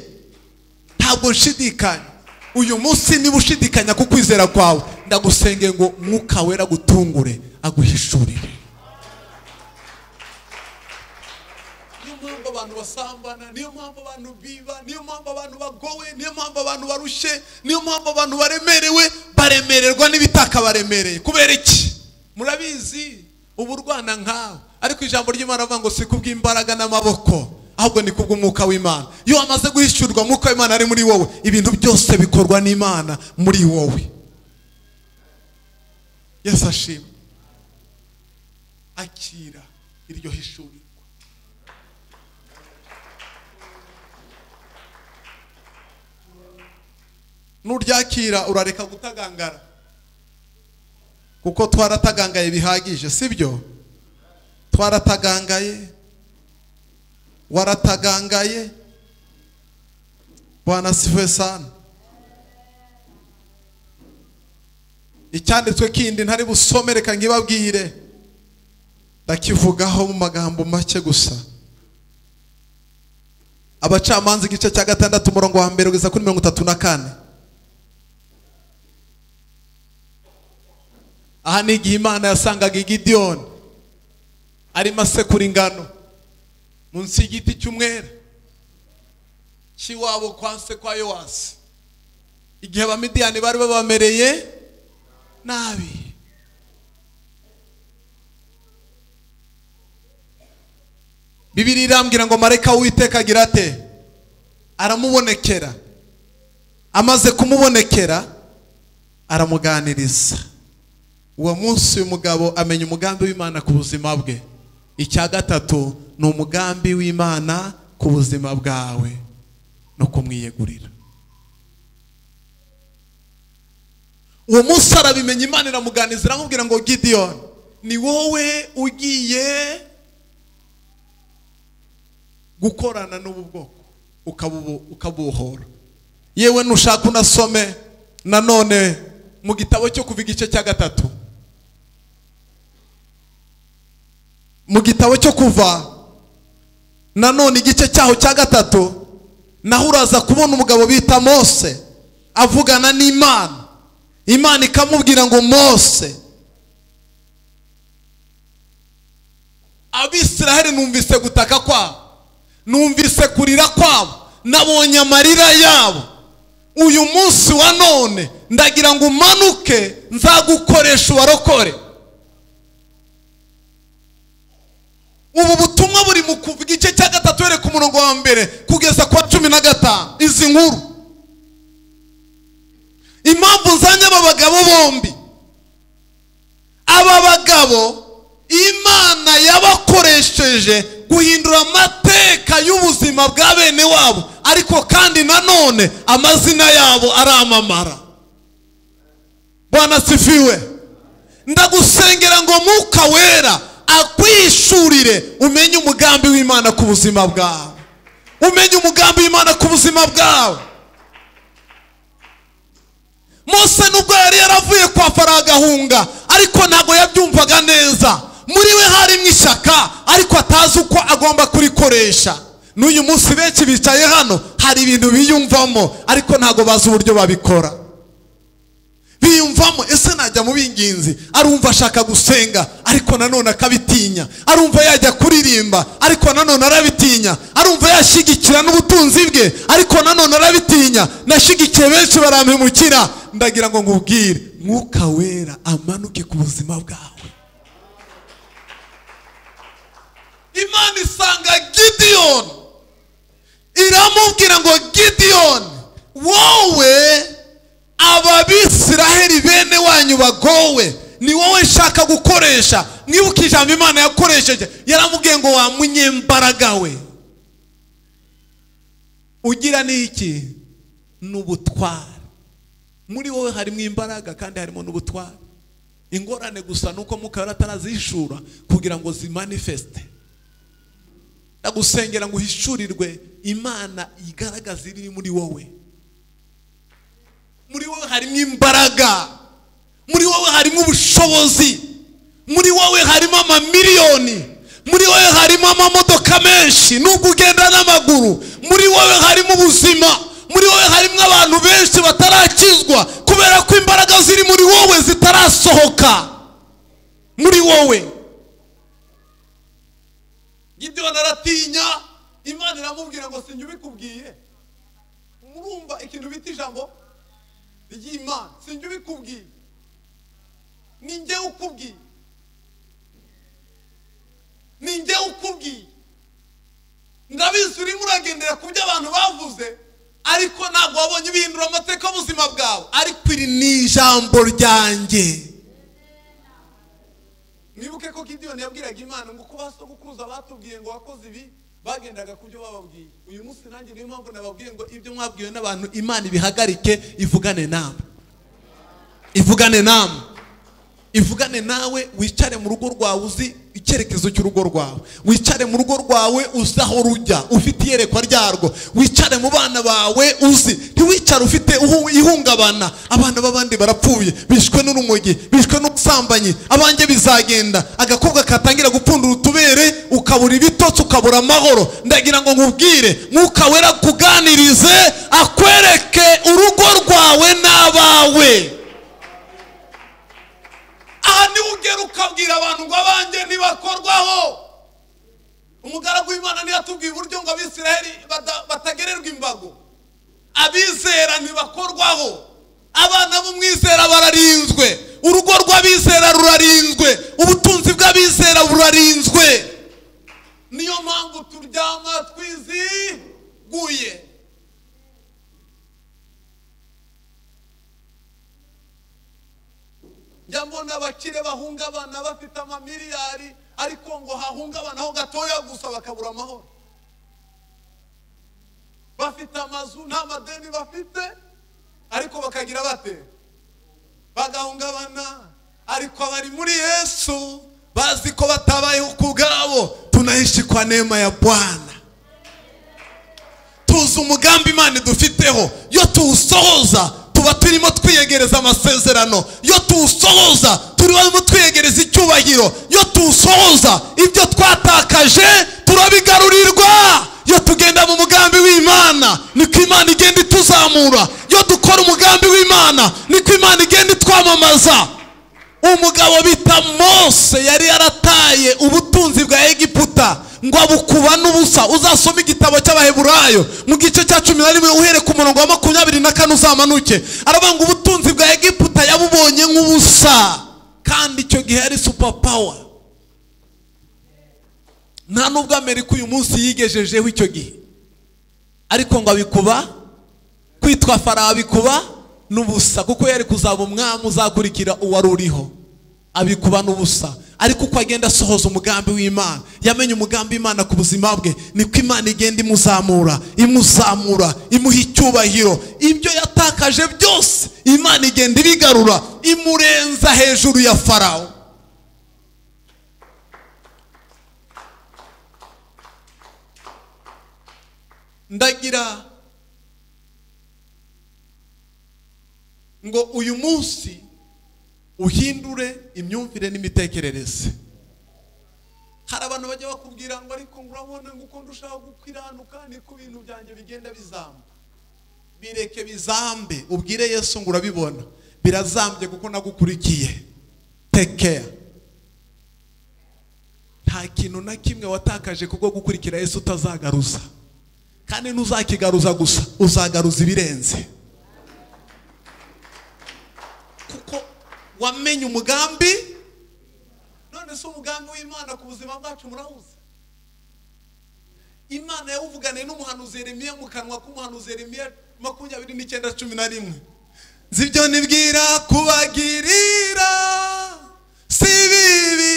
ntabwo nshidikanya. Uyu munsi niba ushidikanya ku kwizera kwawe, ndagusenge ngo Mwuka Wera gutungure aguhishurire. Niyo mpamvu abantu basambana, niyo mpamvu abantu biba, niyo mpamvu abantu bagowe, niyo mpamvu abantu barushe, niyo mpamvu abantu baremerewe, baremererwa n'ibitaka baremereye. Kubera iki? Murabizi uburwana nkawe, ariko ijambo ry'Imana rivuga ngo si kubw'imbaraga n'amaboko, ahubwo ni kubw'umwuka w'Imana. Iyo wamaze guhishurwa umwuka w'Imana ari muri wowe, ibintu byose bikorwa n'Imana muri wowe. Yesu ashimwe. Akira iryo hishurirwa. Nuryakira urareka gutagangara, kuko twaratagangaye bihagije, sibyo? Twaratagangaye, waratagangaye. Bwana asifiwe sana. Icyanditswe kindi ntari busome, reka ngibabwire, ndakivugaho mu magambo make gusa. Abacamanza igice cya 6 umurongo wa 1 kugeza kuri 34. Aha ni igihe Imana yasangaga Gideyoni arimo asekura ingano munsi y'igiti cy'umwera cy'iwabo kwa se kwa Yowasi, igihe Abamidiyani bari babamereye nabi. Bibiliya irambwira ngo marayika w'Uwiteka agira ate? Aramubonekera. Amaze kumubonekera aramuganiriza. Uwo munsi uyu mugabo amenya umugambi w'Imana ku buzima bwe. Icya gatatu ni umugambi w'Imana ku buzima bwawe no kumwiyegurira. Uwo munsi arabimenya, Imana iramuganiza iramubwira ngo Gideyoni, ni wowe ugiye gukorana n'ubu bwoko ukabuhora. Yewe nushaka unasome nanone mu gitabo cyo Kuva igice cya 3. Mu gitabo cyo Kuva nanone igice cyaho cya 3, naho uraza kubona umugabo bita Mose avugana n'Imana. Imana ikamubwira ngo Mose, Abisiraheli numvise gutaka kwabo, numvise kurira kwabo, nabonye amarira yabo. Uyu munsi wa none ndagira ngo umanuke nzagukoresha ubarokore. Ubu butumwa buri mu Kuva igice cya 3 uhereye ku murongo wa 1 kugeza kwa 15. Izi nkuru, impamvu nzanye aba bagabo bombi, aba bagabo Imana yabakoresheje guhindura amateka y'ubuzima bwa bene wabo, ariko kandi nanone amazina yabo aramamara. Bwana sifiwe. Ndagusengera ngo Mwuka Wera akwishurire, umenye umugambi w'Imana ku buzima bwawe, umenye umugambi w'Imana ku buzima bwawe. Mose nubwo yari yaravuye kwa Farao agahunga, ariko ntago yabyumvaga neza. Muri we harimo ishyaka, ariko atazi uko agomba kurikoresha. N'uyu munsi benshi bicaye hano hari ibintu biyumvamo, ariko ntago bazi uburyo babikora. Biyumvamo, ese najya mu binginzi? Arumva ashaka gusenga, ariko nanone akabitinya. Arumva yajya kuririmba, ariko nanone arabitinya. Arumva yashyigikira n'ubutunzi bwe, ariko nanone arabitinya. Nashigikiye benshi barampemukira. Ndagira ngo nkubwire, Mwuka Wera amanuke ku buzima bwawe. Imana isanga Gideyoni iramubwira ngo Gideyoni, wowe Abisiraheli bene wanyu bagowe, ni wowe nshaka gukoresha. Mwibuke ijambo Imana yakoresheje, yaramubwiye ngo wa munyembaraga we, ugira n'iki? N'ubutware. Muri wowe harimo imbaraga kandi harimo n'ubutwari. Ingorane gusa nuko Mwuka atarazishura kugira ngo zimanifeste. Ndagusengera ngo uhishurirwe Imana igaragaza iri muri wowe. Muri wowe harimo imbaraga, muri wowe harimo ubushobozi, muri wowe harimo amamiliyoni, muri wowe harimo amamodoka menshi nubwo ugenda n'amaguru, muri wowe harimo ubuzima, muri wowe harimo abantu benshi batarakizwa kubera ko imbaraga ziri muri wowe zitarasohoka muri wowe. Gideyoni aratinya, Imana iramubwira ngo sinjye ubikubwiye. Murumva ikintu bita ijambo ry'Imana, sinjye ubikubwiye, ni njye ukubwiye, ni njye ukubwiye. Ndabizi urimo uragendera ku byo abantu bavuze, ariko ntabwo wabonye ibihindura amateka y'ubuzima bwawe, ariko iri ni ijambo ryanjye. Mwibuke ko Gideyoni yabwiraga Imana ngo kuba sogokuruza batubwiye ngo wakoze ibi, bagendaga ku byo bababwiye. Uyu munsi nanjye niyo mpamvu nababwiye ngo ibyo mwabwiwe n'abantu Imana ibihagarike, ivugane namwe, ivugane namwe, ivugane nawe. Wicare mu rugo rwawe uzi icyerekezo cy'urugo rwawe, wicare mu rugo rwawe uzi aho rujya, ufite iyerekwa ryarwo, wicare mu bana bawe uzi, ntiwicare ufite ihungabana. Abana b'abandi barapfuye, bishwe n'urumogi, bishwe n'ubusambanyi, abanjye bizagenda. Agakobwa katangira gupfundura utubere, ukabura ibitotsi, ukabura amahoro. Ndagira ngo nkubwire, Mwuka Wera kuganirize, akwereke urugo rwawe n'abawe. Aha niwe ugera ukabwira abantu ngo abanjye ntibakorwaho. Umugaragu w'Imana ntiyatubwiye uburyo ngo Abisirayeli batagererwa imbago. Abizera ntibakorwaho, abana b'umwizera bararinzwe, urugo rw'abizera rurarinzwe, ubutunzi bw'abizera burarinzwe. Niyo mpamvu turyama twiziguye. Njya mbona abakire bahungabana bafite amamiliyari, ariko ngo hahungabanaho gatoya gusa bakabura amahoro. Bafite amazu nta madeni bafite, ariko bakagira bate? Bagahungabana. Ariko abari muri Yesu bazi ko batabayeho ku bwabo. Tunaishi kwa neema ya Bwana. Tuzi umugambi Imana idufiteho, iyo tuwusohoza tuba turimo twiyegereza amasezerano, iyo tuwusohoza turimo twiyegereza icyubahiro, iyo tuwusohoza ibyo twatakaje turabigarurirwa. Iyo tugenda mu mugambi w'Imana niko Imana igenda ituzamura, iyo dukora umugambi w'Imana niko Imana igenda itwamamaza. Umugabo bita Mose yari yarataye ubutunzi bwa Egiputa ngo abukuba n'ubusa. Uzasoma igitabo cy'Abaheburayo mu gice cya 11 uhere ku murongo wa 24 uzamanuke. Aravuga ngo ubutunzi bwa Egiputa yabubonye nk'ubusa, kandi icyo gihe yari super power. Nta nubwo Amerika uyu munsi yigejejeho icyo gihe, ariko ngo abikuba kwitwa Farawo abikuba n'ubusa, kuko yari kuzaba umwami uzakurikira uwari uriho. Abikuba n'ubusa. Ariko uko agenda asohoza umugambi w'Imana, yamenye umugambi w'Imana ku buzima bwe, niko Imana igenda imuzamura, imuzamura, imuha icyubahiro. Ibyo yatakaje byose Imana igenda ibigarura, imurenza hejuru ya Farawo. Ndagira ngo uyu munsi uhindure imyumvire n'imitekerereze. Hari abantu bajya bakubwira ngo ariko urabona ngo uko ndushaho gukiranuka niko ibintu byanjye bigenda bizamba. Bireke bizambe, ubwire Yesu ngo urabibona birazambye kuko nagukurikiye. Take care. Nta kintu na kimwe watakaje kubwo gukurikira Yesu utazagaruza, kandi ntuzakigaruza gusa, uzagaruza ibirenze, kuko wamenye umugambi. None se umugambi w'Imana ku buzima bwacu murawuzi? Imana yawuvuganiye n'umuhanuzi Yeremiya mu kanwa k'umuhanuzi Yeremiya 29:11. Nzi ibyo nibwira kubagirira si bibi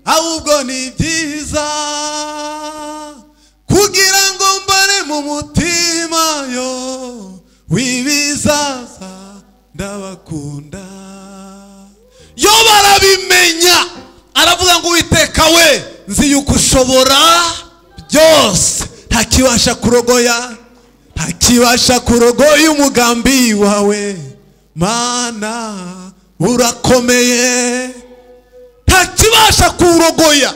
ahubwo ni byiza, kugira ngo mbare mu mutima yo w'ibizaza Ndabakunda. Yo barabimenya, aravuga ngo Uwiteka we nzi yuko ushobora byose, ntakibasha kurogoya, ntakibasha kurogoya umugambi wawe, Mana urakomeye, ntakibasha kurogoya.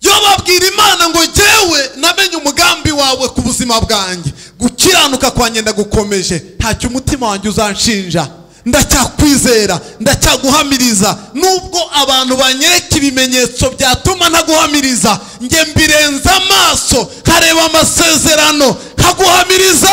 Yo babwira Imana ngo jewe namenye umugambi wawe ku buzima bwanjye, gukiranuka kwanjye ndagukomeje, ntacyo umutima wanjye uzanshinja, ndacyakwizera, ndacyaguhamiriza, nubwo abantu banyereka ibimenyetso byatuma ntaguhamiriza, nge mbirenza amaso nkareba amasezerano, nkaguhamiriza,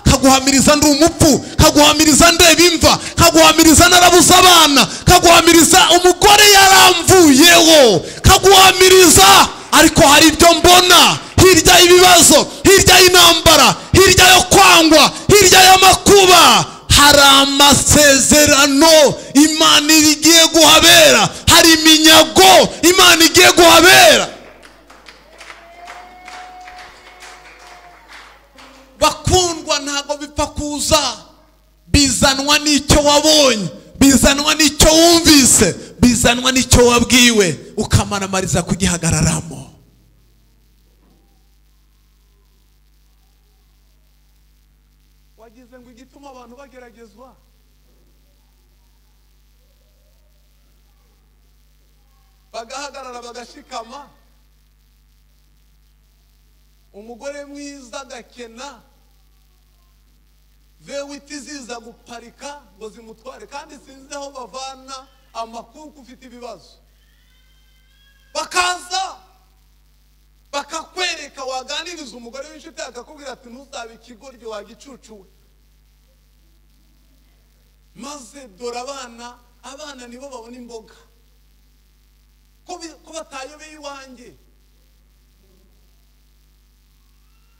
nkaguhamiriza ndi umupfu, nkaguhamiriza ndeba imva, nkaguhamiriza narabuze abana, nkaguhamiriza umugore yaramvuyeho, nkaguhamiriza, ariko hari ibyo mbona hirya y'ibibazo, hirya y'intambara, hirya yo kwangwa, hirya y'amakuba, hari amasezerano Imana igiye guhabera, hari iminyago Imana igiye guhabera. Bakundwa, ntago bipfa kuza, bizanwa n'icyo wabonye, bizanwa n'icyo wumvise, bizanwa n'icyo wabwiwe, ukamanamariza kugihagararamo. Wagize ngo igituma abantu bageragezwa bagahagarara bagashikama, umugore mwiza agakena, vewiti ziza guparika ngo zimutware, kandi sinzi aho bavana amakuru ufite ibibazo, bakaza bakakwereka, waganiriza umugore w'inshuti akakubwira ati ntuzabe ikigoryi wagicucuwe. Maze dore abana, abana nibo babona imboga, ko batayobeye iwanjye,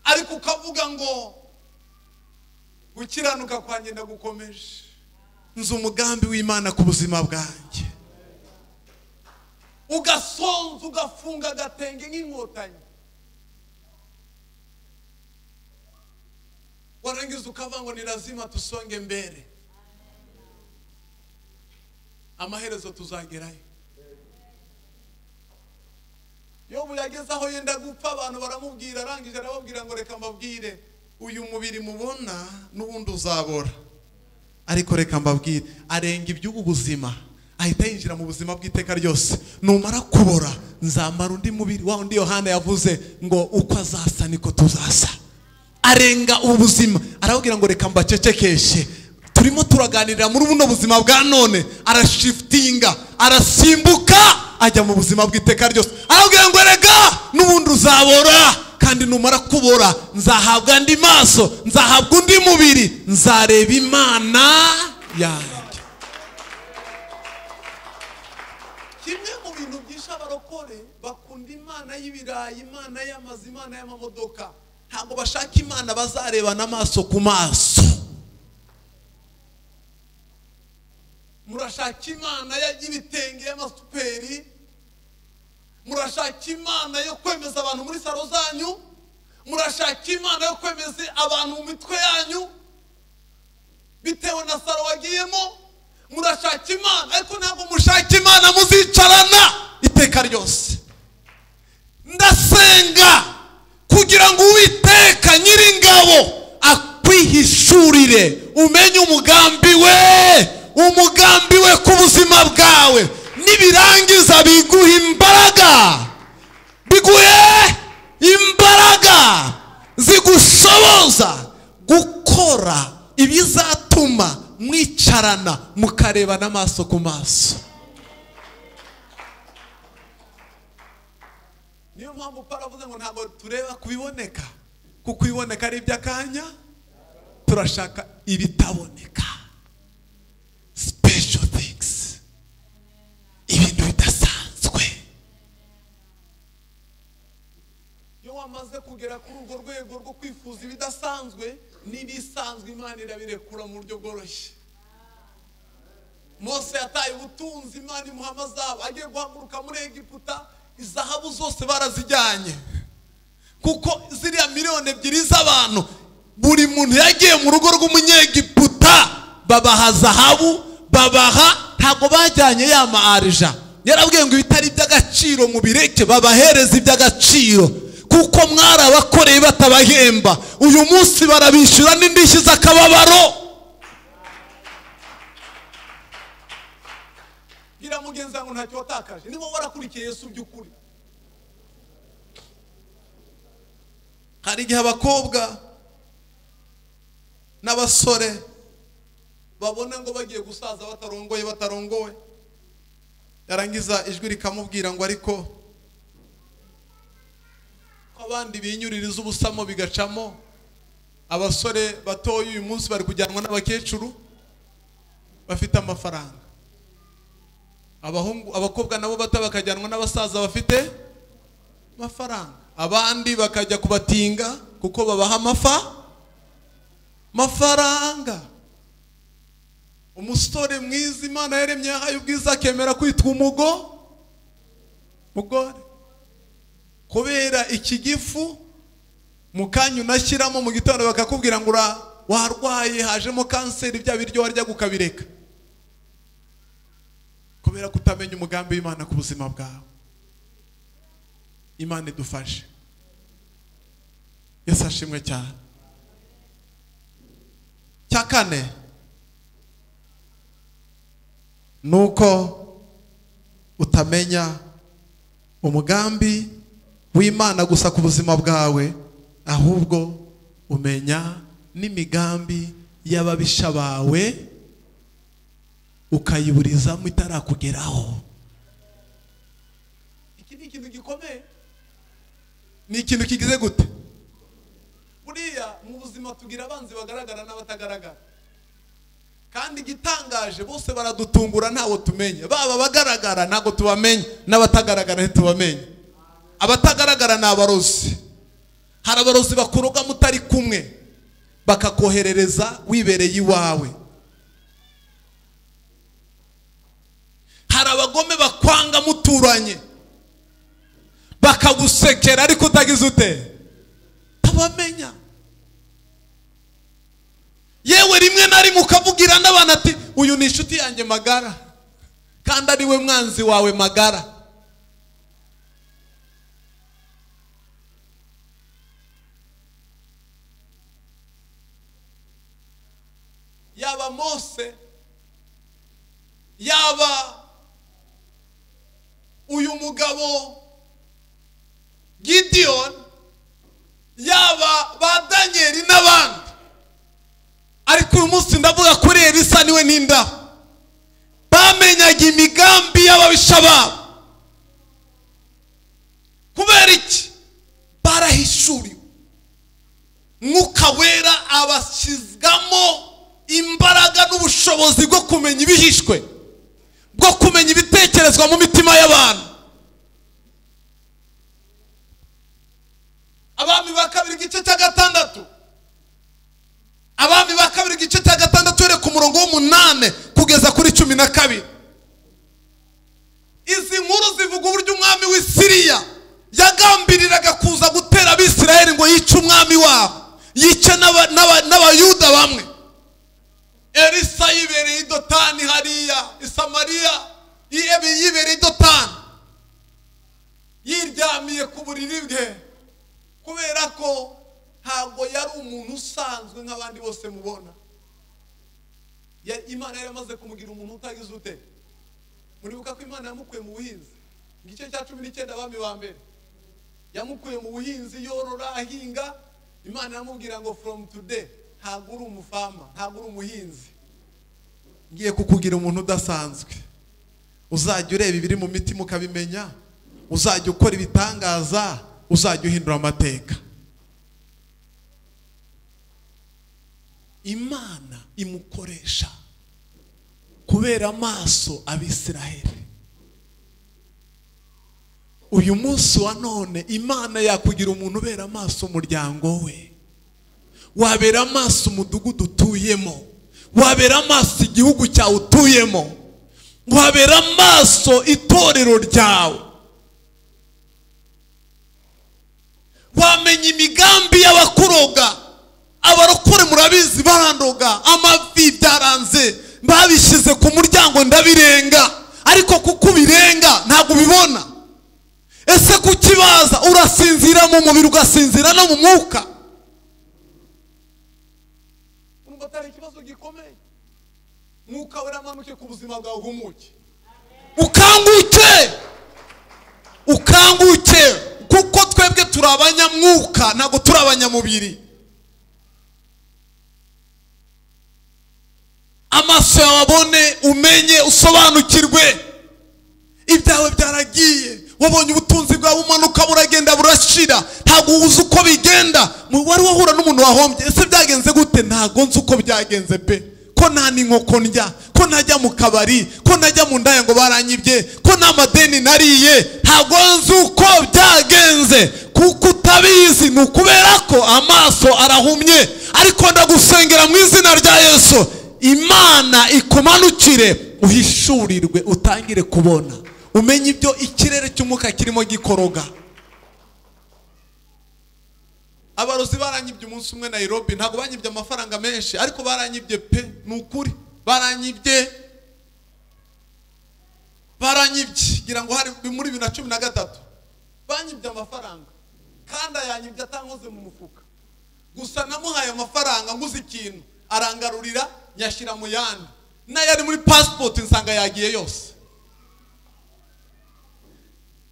ariko ukavuga ngo gukiranuka kwanjye ndagukomeje, nzi umugambi w'Imana ku buzima bwanjye. Ugasonza ugafunga agatenge nk'inkotanyi, warangiza ukavuga ngo ni lazima tusonge mbere, amaherezo tuzagerayo. Yobu yageze aho yenda gupfa, abantu baramubwira, arangije arababwira ngo reka mbabwire, uyu mubiri mubona n'ubundi uzabora, ariko reka mbabwire, arenga iby'ubu buzima ahita yinjira mu buzima bw'iteka ryose. Numara kubora nzamara undi mubiri, wa undi Yohana yavuze ngo uko azasa niko tuzasa. Arenga ubu buzima, arababwira ngo reka mbacecekeshe, turimo turaganirira muri buno buzima bwa none. Arashiftinga, arasimbuka ajya mu buzima bw'iteka ryose, arababwira ngo erega n'ubundi uzabora, kandi numara kubora nzahabwa andi maso, nzahabwa undi mubiri, nzareba Imana yanjye. Kimwe mu bintu byisha abarokore, bakunda Imana y'ibirayi, Imana y'amazu, Imana y'amamodoka, ntabwo bashaka Imana bazarebana amaso ku maso. Murashaka Imana y'ibitenge y'amasuperi, murashaka Imana yo kwemeza abantu muri saro zanyu, murashaka Imana yo kwemeza abantu mu mitwe yanyu bitewe na saro wagiyemo, murashaka Imana, ariko ntabwo mushaka Imana muzicarana iteka ryose. Ndasenga kugira ngo Uwiteka Nyiringabo akwihishurire, umenye umugambi we, umugambi we ku buzima bwawe, nibirangiza biguha imbaraga, biguhe imbaraga zigushoboza gukora ibizatuma mwicarana mukarebana amaso ku maso. Niyo mpamvu Paulo avuze ngo ntabwo tureba kubiboneka, kuko ibiboneka ari iby'akanya, turashaka ibitaboneka, special things, ibintu bidasanzwe. Iyo wamaze kugera kuri urwo rwego rwo kwifuza ibidasanzwe, n'ibisanzwe Imana irabirekura mu buryo bworoshye. Mose yataye ubutunzi, Imana imuha amazahabu, agiye guhaguruka muri Egiputa, izahabu zose barazijyanye, kuko ziriya 2 miliyoni z'abantu, buri muntu yagiye mu rugo rw'umunyegiputa Barabafata babaha zahabu, babaha, ntabwo bajyanye ya maarija. Yarabwiye ngo ibitari by'agaciro mubireke, babahereza iby'agaciro, kuko mwarabakoreye batabahemba. Uyu munsi barabishyura n'indishyi z'akababaro. Gira mugenzi wangu ntacyo watakaje niba warakurikiye Yesu by'ukuri. Hari igihe abakobwa n'abasore babona ngo bagiye gusaza batarongoye batarongowe, yarangiza ijwi rikamubwira ngo ariko ko abandi binyuririza ubusamo bigacamo. Abasore batoye uyu munsi bari kujyanwa n'abakecuru bafite amafaranga, abahungu abakobwa nabo bato bakajyanwa n'abasaza bafite amafaranga, abandi bakajya kubatinga kuko babaha mafaranga. Umusore mwiza Imana yaremye yahaye ubwiza akemera kwitwa umugore kubera iki gifu mu kanya unashyiramo mu gitondo bakakubwira ngo warwaye hajemo kanseri, bya biryo warya gukabireka, kubera kutamenya umugambi w'Imana ku buzima bwawe. Imana idufashe. Yesu ashimwe cyane. Cya kane nuko utamenya umugambi w'Imana gusa ku buzima bwawe, ahubwo umenya n'imigambi y'ababisha bawe ukayiburizamo itarakugeraho. Iki ni ikintu gikomeye, ni ikintu kigize gute? Buriya mu buzima tugira abanzi bagaragara n'abatagaragara, kandi igitangaje bose baradutungura ntawo tumenye. Baba bagaragara ntago tubamenye, n'abatagaragara ntitubamenye. Abatagaragara ni abarozi. Hari abarozi bakuroga mutari kumwe, bakakoherereza wibereye iwawe. Hari abagome bakwanga muturanye, bakagusekera ariko utagize ute tabamenya. Yewe rimwe na rimwe ukavugira n'abantu ati uyu ni inshuti yanjye magara, kandi ari we mwanzi wawe magara. Yaba Mose, yaba uyu mugabo Gideon, yaba ba Daniel n'abandi. Ariko uyu munsi ndavuga kuri Elisa niwe ninda. Bamenyaga imigambi y'ababisha babo. Kubera iki? Barahishuriwe. Mwuka Wera abashyizgamo imbaraga n'ubushobozi bwo kumenya ibihishwe, bwo kumenya ibitekerezwa mu mitima y'abantu. Abami ba kabiri igice cya 6. Abami ba kabiri igice cya 6 uhereye ku murongo w'8 kugeza kuri 12. Izi nkuru zivuga uburyo umwami w'i Siriya yagambiriraga kuza gutera Abisirayeli ngo yice umwami wabo, yice n'Abayuda bamwe. Elisa yibereye i Dotani hariya i Samariya, yibereye i Dotani, yiryamiye ku buriri bwe, kubera ko ntabwo yari umuntu usanzwe nk'abandi bose mubona. Imana yari amaze kumugira umuntu utagize ute. Muribuka ko Imana yamukuye mu buhinzi, igice cya 19 Abami ba mbere. Yamukuye mu buhinzi yorora ahinga. Imana yamubwira ngo from today ntabwo uri umufama, ntabwo uri umuhinzi, ngiye kukugira umuntu udasanzwe. Uzajya ureba ibiri mu mitima ukabimenya, uzajya ukora ibitangaza, uzajya uhindura amateka. Imana imukoresha kubera amaso Abisirayeli. Uyu munsi wa none Imana yakugira umuntu ubera amaso umuryango we, wabera amaso umudugudu utuyemo, wabera amaso igihugu cyawe utuyemo, wabera amaso itorero ryawe. Wamenya imigambi y'abakuroga. Abarokore murabizi barandoga amavi bya Byaranze, babishyize ku muryango ndabirenga, ariko kuko ubirenga ntabwo ubibona. Ese kukibaza urasinzira mu mubiri ugasinzira no mu mwuka? Urumva atari ikibazo gikomeye? Mwuka weramanuke ku buzima bwawe, uhumuke, ukanguke, ukanguke, kuko twebwe turi abanyamwuka, ntabwo turi abanyamubiri. Amaso yawe abone, umenye, usobanukirwe. Ibyawe byaragiye, wabonye ubutunzi bwawe bumanuka buragenda burashira, ntabwo uzi uko bigenda. Wari wahura n'umuntu wahombye, ese byagenze gute? Ntabwo nzi uko byagenze pe, ko nta n'inkoko ndya, ko ntajya mu kabari, ko ntajya mu ndaya ngo baranyibye, ko nta madeni nariye, ntabwo nzi uko byagenze. Kuko utabizi ni ukubera ko amaso arahumye. Ariko ndagusengera mu izina rya Yesu, Imana ikumanukire, uhishurirwe, utangire kubona, umenye ibyo ikirere cy'umwuka kirimo gikoroga. Abarozi baranyibye umunsi umwe Nairobi, ntabwo banyibye amafaranga menshi, ariko baranyibye pe, ni ukuri baranyibye, baranyibye. Ngira ngo hari muri 2013 banyibye amafaranga, kandi ayanyibye atankoze mu mufuka. Gusa namuhaye amafaranga nguze ikintu, arangarurira nyashyira mu yandi, n'ayari muri passport nsanga yagiye yose.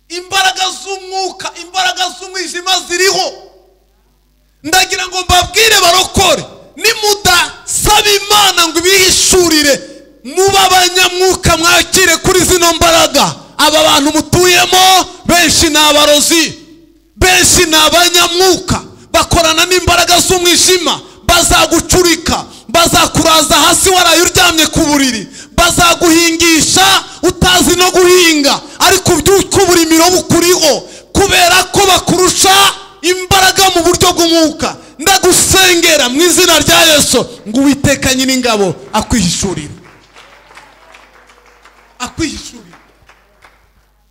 Imbaraga z'umwuka, imbaraga z'umwijima ziriho. Ndagira ngo mbabwire barokore, nimudasaba Imana ngo ibihishurire, muba abanyamwuka mwakire kuri zino mbaraga. Aba bantu mutuyemo benshi ni abarozi, benshi ni abanyamwuka, bakorana n'imbaraga z'umwijima. Bazagucurika, bazakuraza hasi waraye uryamye ku buriri, bazaguhingisha utazi no guhinga, ariko ubyuka uburimiro bukuriho, kubera ko bakurusha imbaraga mu buryo bw'umwuka. Ndagusengera mu izina rya Yesu ngo Uwiteka Nyiringabo akwihishurire, akwihishurire.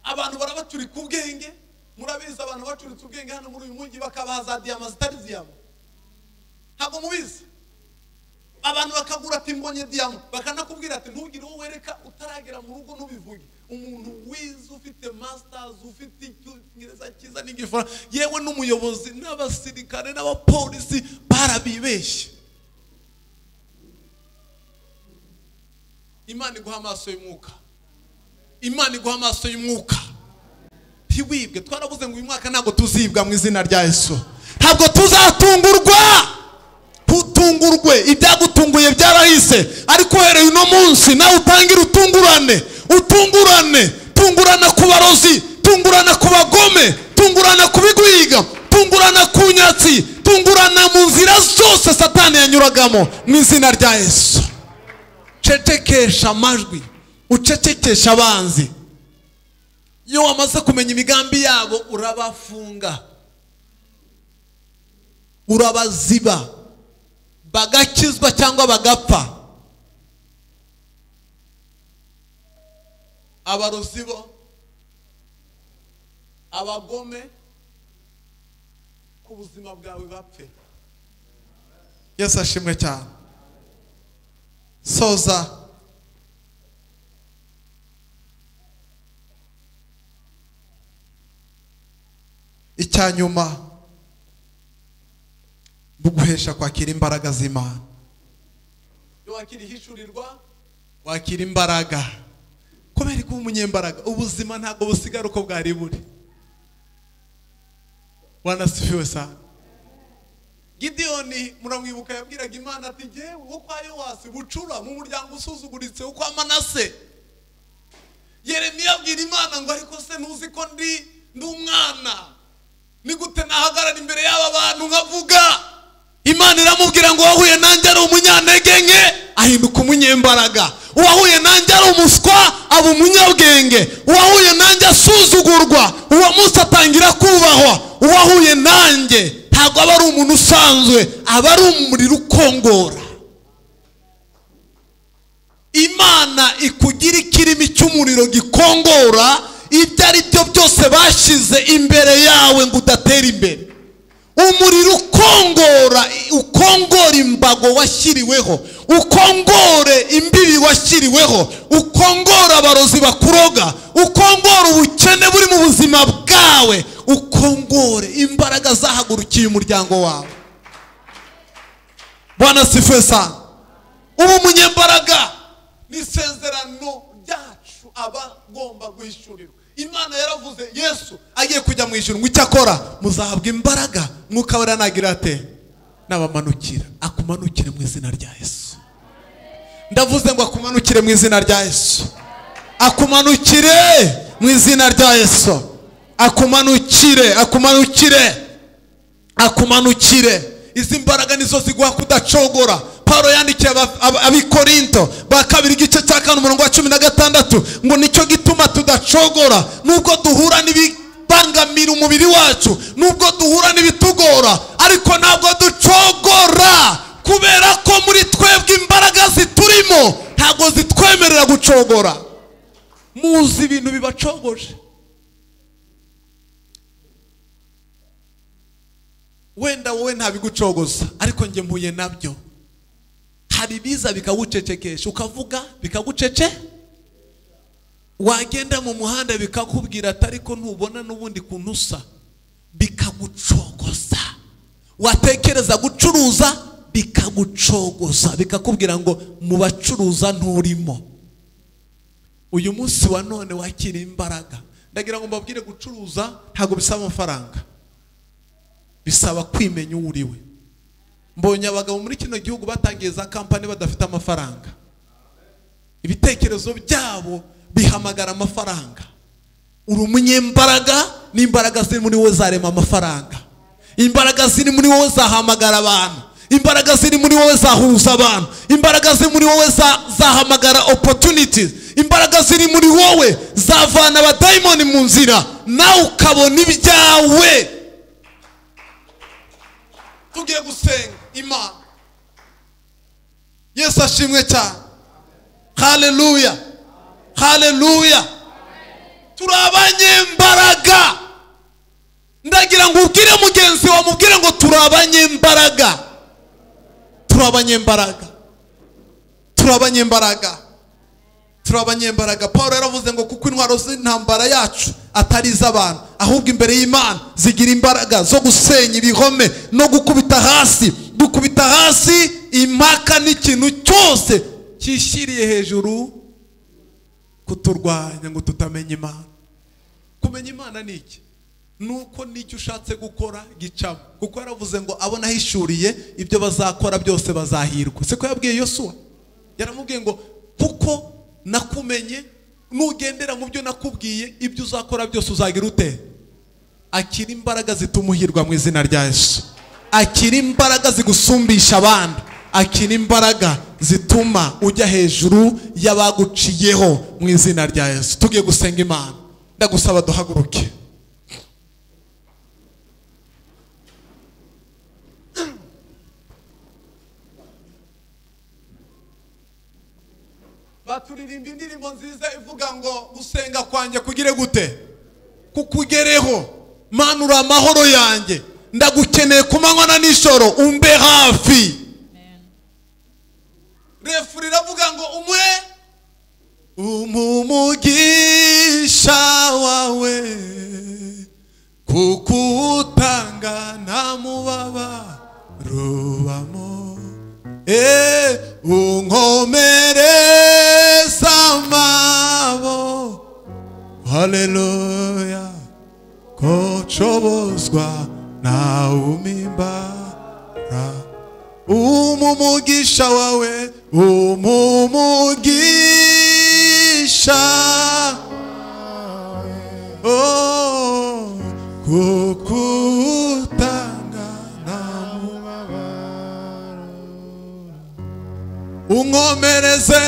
Abantu barabacurika ubwenge, murabizi abantu bacuritse ubwenge hano muri uyu mujyi bakabaha za diyama zitari diyama, ntabwo mubizi. Abantu bakagura ati mbonye diyama, bakanakubwira ati ntugire uwo wereka utaragera mu rugo ntubivuge. Umuntu wize ufite masters, ufite icyongereza cyiza n'igifaransa, yewe n'umuyobozi n'abasirikare n'abapolisi barabibeshye. Imana iguha amaso y'umwuka, Imana iguha amaso y'umwuka, ntiwibwe. Twaravuze ngo uyu mwaka ntabwo tuzibwa mu izina rya Yesu, ntabwo tuzatungurwa. Tutungurwe, ibyagutunguye byarahise, ariko uhereye uno munsi nawe utangire utungurane, utungurane, tungurana ku barozi, tungurana ku bagome, tungurana ku bigwiga, tungurana ku nyatsi, tungurana mu nzira zose Satani yanyuragamo mu izina rya Yesu. Cecekesha amajwi, ucecekesha abanzi. Iyo wamaze kumenya imigambi yabo urabafunga, urabaziba, bagakizwa cyangwa bagapfa. Abarozi bo, abagome ku buzima bwawe bapfe. Yesu ashimwe cyane. Soza. Icyanyuma, buguhesha kwakira imbaraga z'Imana. Iyo wakira ihishurirwa, wakira imbaraga. Kubera ko umunyembaraga, ubuzima ntabwo busigara uko bwari buri. Bwana asifiwe sana. Gideoni muramwibuka, yabwiraga Imana ati jyewe wo kwa Yowasi bucura mu muryango usuzuguritse wo kwa Manase. Yeremiya abwira Imana ngo ariko se ntuzi ko ndi umwana, ni gute nahagarara imbere y'aba bantu nkavuga? Imana iramubwira ngo wahuye nanjye ari umunyantege nke, ahinduka umunyembaraga. Uwahuye nanjye ari umuswa, aba umunyabwenge. Uwahuye nanjye asuzugurwa, uwo munsi atangira kubahwa. Uwahuye nanjye ntabwo aba ari umuntu usanzwe, aba ari umuriro ukongora. Imana ikugira ikirimi cy'umuriro gikongora ibyo ari byo byose bashize imbere yawe ngo udatera imbere. Umuriro ukongora, ukongora imbago washyiriweho, Ukongore imbibi washyiriweho, ukongore abarozi bakuroga, ukongore ubukene buri mu buzima bwawe, ukongore imbaraga zahagurukiye umuryango wawe. Bwana sifiwe sana. Ubu umunyembaraga ni isezerano ryacu aba agomba guhishurirwa. Imana yaravuze Yesu agiye kujya mu ijuru ngo icyakora muzahabwa imbaraga Mwuka Wera nagira ate? Nabamanukira. Akumanukire mu izina rya Yesu. Ndavuze ngo akumanukire mu izina rya Yesu. Akumanukire mu izina rya Yesu. Akumanukire, akumanukire, akumanukire. Izi mbaraga nizo ziguha kudacogora. Paulo yandikiye abikorinto ba kabiri igice cya 5 umurongo wa 16 ngo nicyo gituma tudacogora, nubwo duhura n'ibibangamira umubiri wacu, nubwo duhura n'ibitugora, ariko ntabwo ducogora, kubera ko muri twebwe imbaraga ziturimo ntabwo zitwemerera gucogora. Muzi ibintu bibacogoje. Wenda wowe ntabigucogoza, ariko njye mpuye nabyo. Hari ibiza bikagucecekesha, ukavuga bikagucece, wagenda mu muhanda bikakubwira atariko ntubona n'ubundi kuntu usa, bikagucogoza. Watekereza gucuruza bikagucogoza, bikakubwira ngo mu bacuruza nturimo. Uyu munsi wa none wakira imbaraga. Ndagira ngo mbabwire, gucuruza ntabwo bisaba amafaranga, bisaba kwimenya uwo uriwe. Mbonye abagabo muri kino gihugu batangiye za kampani badafite amafaranga. Ibitekerezo byabo bihamagara amafaranga. Uri umunyembaraga, n'imbaraga ziri muri wowe zarema amafaranga. Imbaraga ziri muri wowe zahamagara abantu. Imbaraga ziri muri wowe zahuza abantu. Imbaraga ziri muri wowe zahamagara opportunities. Imbaraga ziri muri wowe zavana abadayimoni mu nzira, nawe ukabona ibyawe. Tugiye gusenga Imana. Yesu ashimwe cyane. Haleluya, haleluya. Turi abanyembaraga. Ndagira ngo ubwire mugenzi wawe, mubwire ngo turi abanyembaraga. Turi abanyembaraga. Turi abanyembaraga. Turi abanyembaraga. Paulo yaravuze ngo kuko intwaro z'intambara yacu atari iz'abantu, ahubwo imbere y'Imana zigira imbaraga zo gusenya ibihome no gukubita hasi, gukubita hasi impaka n'ikintu cyose cyishyiriye hejuru kuturwanya ngo tutamenya Imana. Kumenya Imana ni iki? Nuko nicyo ushatse gukora gicamo. Kuko yaravuze ngo abo nahishuriye ibyo bazakora byose bazahirwa. Siko yabwiye Yosuwa? Yaramubwiye ngo kuko nakumenye, nugendera mu byo nakubwiye, ibyo uzakora byose uzagira ute? Akira imbaraga zitumuhirwa mu izina rya Yesu. Akira imbaraga zigusumbisha abandi. Akira imbaraga zituma ujya hejuru y'abaguciyeho mu izina rya Yesu. Tugiye gusenga Imana. Ndagusaba duhaguruke. Baturirimba indirimbo nziza ivuga ngo gusenga kwanjye kugire gute? Kukugereho. Manura amahoro yanjye, ndagukeneye kumanywa na nijoro, umbe hafi. Refuri iravuga ngo umwe umumugisha wawe kukutanga nta mubabaro unkomereza amaboko, haleluya, ko nshobozwa nawe umimbara. Umumugisha wawe, umumugisha, oh, kukutanga nta mubabaro, unkomereze,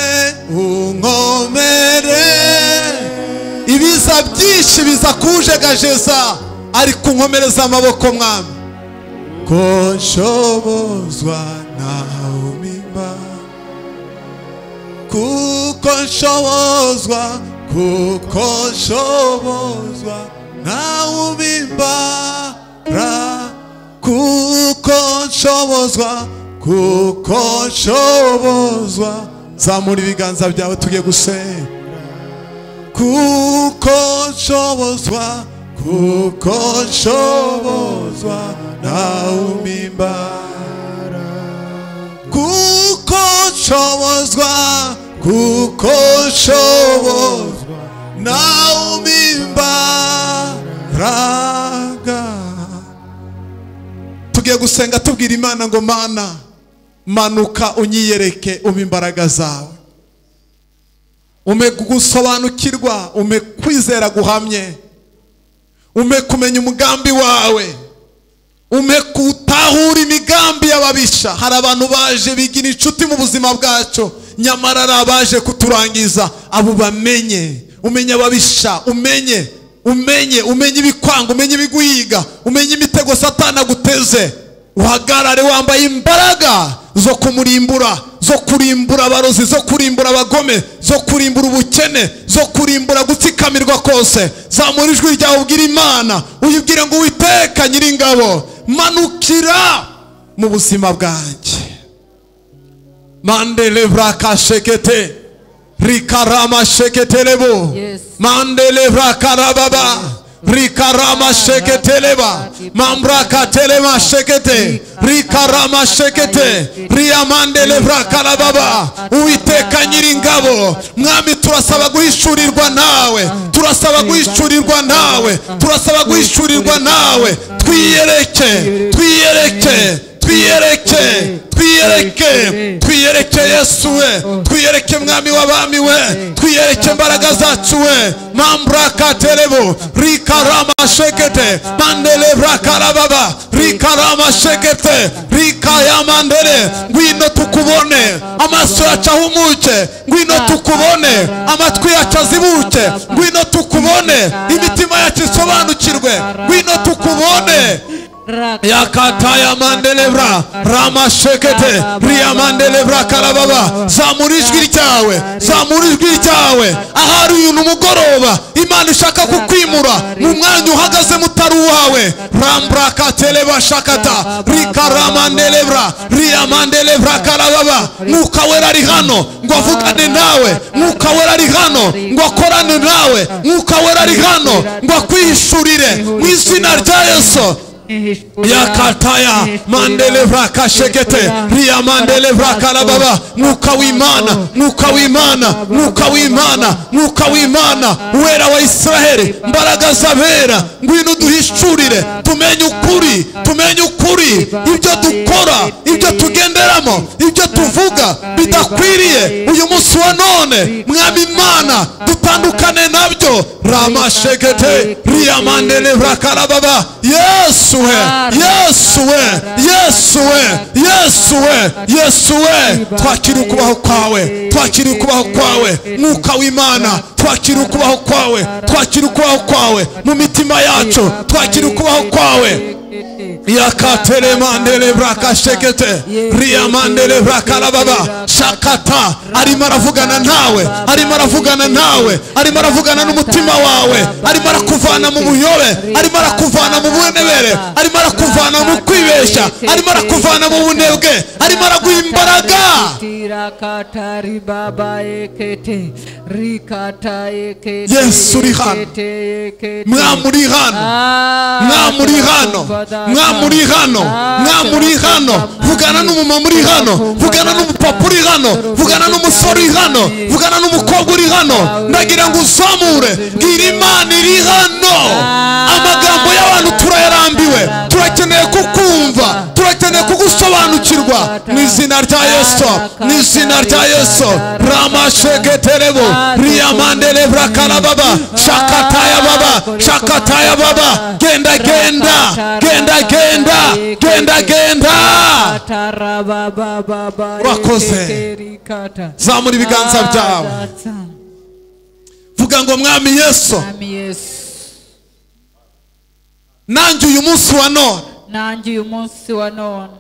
unkomere. Ibiza byinshi biza kujegajeza, ariko unkomereza amaboko mwami, ko nshobozwa nawe umimba, kuko nshobozwa, kuko nshobozwa nawe umimbara, kuko nshobozwa, kuko nshobozwa. Zamura ibiganza byawe tugiye gusenga. Kuko nshobozwa, kuko nshobozwa nawe imbaraga. Kuko nshobozwa, kuko nshobozwa nawe imbaraga. Tugiye gusenga tubwira Imana ngo Mana, manuka unyiyereke, umpe imbaraga zawe, umpe gusobanukirwa, umpe kwizera guhamye, umpe kumenya umugambi wawe, umpe kutahura imigambi y'ababisha. Hari abantu baje bigira inshuti mu buzima bwacu, nyamara ari abaje kuturangiza. Abo bamenye, umenye ababisha, umenye umenye umenye ibikwanga, umenye ibiguhiga, umenye imitego Satani aguteze. Uhagarare wambaye imbaraga zo kumurimbura, zo kurimbura abarozi, zo kurimbura abagome, zo kurimbura ubukene, zo kurimbura gutsikamirwa kose. Zamura ijwi ryawe ubwira Imana, uyibwire ngo Uwiteka Nyiringabo, manukira mu buzima bwanjye. Mandele brakashekete rikarama sheketelebo. Mandele brakarababa rikarama sheketeleba mambraka telema shekete rikarama shekete riamandele brakarababa. Uwiteka Nyiringabo, Mwami, turasaba guhishurirwa nawe, turasaba guhishurirwa nawe, turasaba guhishurirwa nawe. Twiyereke, twiyereke, twiyereke, twiyereke, twiyereke Yesu we, twiyereke Mwami w'abami we, twiyereke imbaraga zacu we. Mambraka telebo rikarama shekete mandele brakarababa rikarama shekete rikayamandele. Ngwino tukubone, amaso yacu ahumuke, ngwino tukubone, amatwi yacu azibuke, ngwino tukubone, imitima yacu isobanukirwe, ngwino tukubone. Yakataya mandelebra ramashekete riamandelebra karababa. Zamura ijwi ryawe, zamura ijwi ryawe. Ahari uyu mugoroba Imana ishaka kukwimura mu mwanya uhagaze mutari uwawe. Rambraka teleba shakata rikaramandelebra riamandelebra karababa. Mwuka Wera ari hano ngo avugane nawe, Mwuka Wera ari hano ngo akorane nawe, Mwuka Wera ari hano ngo akwihishurire mu izina rya Yesu. Yakataya mandelevra kashekete ria mandelevra karababa. Mwuka w'Imana, Mwuka w'Imana, Mwuka w'Imana, Mwuka w'Imana, Uwera wa Israheli, mbaraga z'abera, ngwino duhishurire, tumenye ukuri, tumenye ukuri. Ibyo dukora, ibyo tugenderamo, ibyo tuvuga bidakwiriye uyu munsi wa none, Mwami Imana, dutandukane nabyo. Ramashekete ria mandelevra karababa. Yesu we, Yesu we, Yesu we, Yesu we, Yesu we. Twakira ukubaho kwawe, twakira ukubaho kwawe, Mwuka w'Imana, twakira ukubaho kwawe, twakira ukubaho kwawe mu mitima yacu, twakira ukubaho kwawe. Yakatele mandele brakashekete ria mandele brakarababa shakata. Arimo aravugana nawe, arimo aravugana nawe, arimo aravugana n'umutima wawe, arimo arakuvana mu buyobe, arimo arakuvana mu bunebere, arimo arakuvana mu kwibeshya, arimo arakuvana mu bunebwe, arimo araguha imbaraga. Yesu uri hano, Mwami uri hano, Mwami uri hano, Mwami uri hano, Mwami uri hano. Vugana n'umumama uri hano, vugana n'umupapa uri hano, vugana n'umusore uri hano, vugana n'umukobwa uri hano. Ndagira ngo uzamure, bwira Imana iri hano. Amagambo y'abantu turayarambiwe, turakeneye kukumva, turakeneye kugusobanukirwa. Mu izina rya Yesu, mu izina rya Yesu. Ramasheketerebo riamandele brakarababa shakataya baba, shakataya baba. Genda genda, genda genda, genda genda. Urakoze. Zamura ibiganza byawe, vuga ngo Mwami Yesu, nanjye uyu munsi wa none, nanjye uyu munsi wa none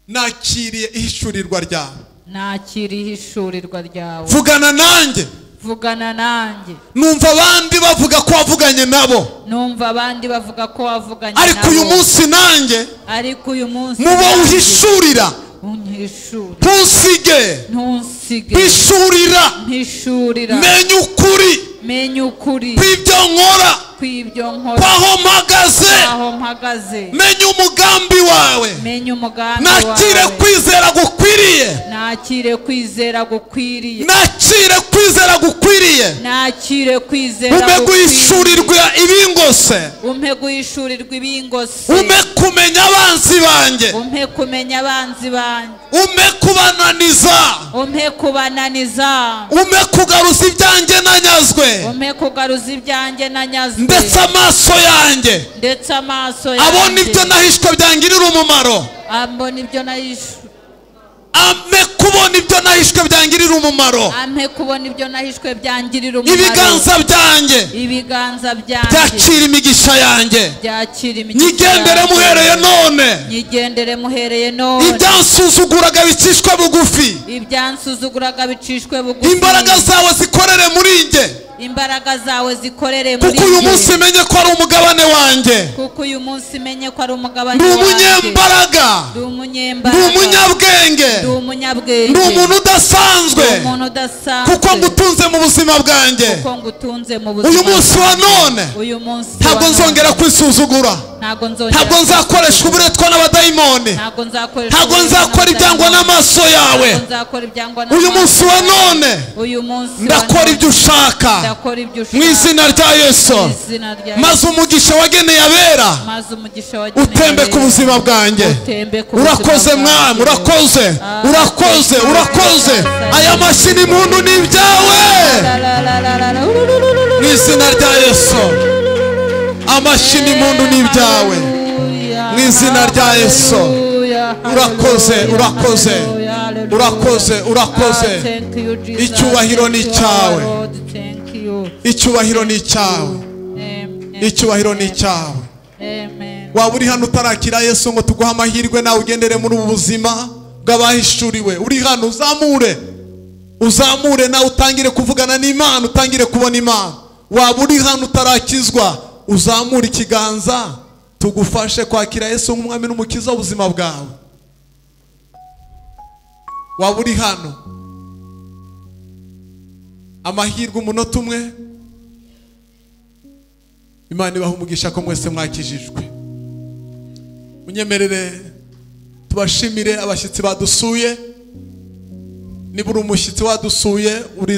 nakiriye ihishurirwa ryawe, nakiriye ihishurirwa ryawe. Vugana nanjye, vugana nanjye. Numva abandi bavuga ko wavuganye nabo, Numva abandi bavuga ko wavuganye Ariko nabo. uyu munsi nanjye Ariko uyu munsi mubo nanjye uhishurira, unyishura. ntusige, Ntusige. mpishurira, Mpishurira. menya ukuri Menya ukuri kw'ibyo nkora, kw'ibyo nkora, kwaho mpagaze, aho mpagaze. menya umugambi wawe, Menya umugambi nakire wawe. kwizera gukwiriye, Nakire kwizera gukwiriye. nakire kwizera gukwiriye, Nakire kwizera umpe gukwiriye. guhishurirwa ibingose, Umpe guhishurirwa ibingose. umpe kumenya abanzi banjye, Umpe kumenya abanzi banjye. umpe kubananiza, Umpe kubananiza. umpe kugaruza ibyanjye nanyazwe, Umpe kugaruza ibyanjye nanyazwe. ndetse amaso yanjye Ndetse amaso yanjye abona ibyo nahishwe byangirira umumaro, Ambona ibyo nahishwe. ampe kubona ibyo nahishwe byangirira umumaro, Ampe kubona ibyo nahishwe byangirira umumaro. ibiganza byanjye Ibiganza byanjye byakira imigisha yanjye, byakira imigisha nyigendere yanjye. muhereye none, Nyigendere muhereye none. ibyansuzuguraga bicishwe bugufi, Ibyansuzuguraga bicishwe bugufi. imbaraga zawe zikorere muri njye, Imbaraga zawe zikorere muri kuko uyu njye. munsi menye ko ari umugabane wanjye. Kuko uyu munsi menye ko ari umugabane Ndi wanjye. umunyembaraga, Ndi ndi umunyembaraga. umunyabwenge, Ndi umunyabwenge. ndi umuntu udasanzwe, Ndi umuntu udasanzwe. kuko ngutunze mu buzima bwanjye. Kuko ngutunze mu buzima Uyu munsi wa none Uyu munsi ntabwo wa none. nzongera kwisuzugura, Ntabwo nzongera ntabwo nzakoresha uburetwa n'abadayimoni, Ntabwo nzakoresha ntabwo uburetwa nzakora ibyangwa n'amaso yawe. Ntabwo nzakora ibyangwa n'amaso Uyu munsi wa none Uyu munsi wa ndakora none. ibyo ushaka Ndakora ibyo ushaka. mu izina rya Yesu, Mu izina rya maze umugisha wageneye abera Maze umugisha wageneye utembe ku abera. buzima bwanjye. Utembe ku buzima Urakoze mwami, bwanjye. urakoze, urakoze, urakoze. Aya mashyi n'impundu ni ibyawe La, la, la, la, la, la. mu izina rya Yesu. Amashyi n'impundu ni ibyawe mu izina rya Yesu. Urakoze, urakoze, urakoze, urakoze. Icyubahiro ni icyawe. Icyubahiro ni icyawe, icyubahiro ni icyawe. Waba uri hano utarakira Yesu ngo tuguhe amahirwe nawe ugendere muri ubu buzima bw'abahishuriwe, uri hano uzamure, uzamure nawe utangire kuvugana n'Imana, utangire kubona Imana. Waba uri hano utarakizwa, uzamure ikiganza tugufashe kwakira Yesu nk'umwami n'umukiza w'ubuzima bwawe. Waba uri hano, amahirwe umunota umwe. Imana ibaha umugisha ko mwese mwakijijwe. Munyemerere tubashimire abashyitsi badusuye. Niba uri umushyitsi wadusuye uri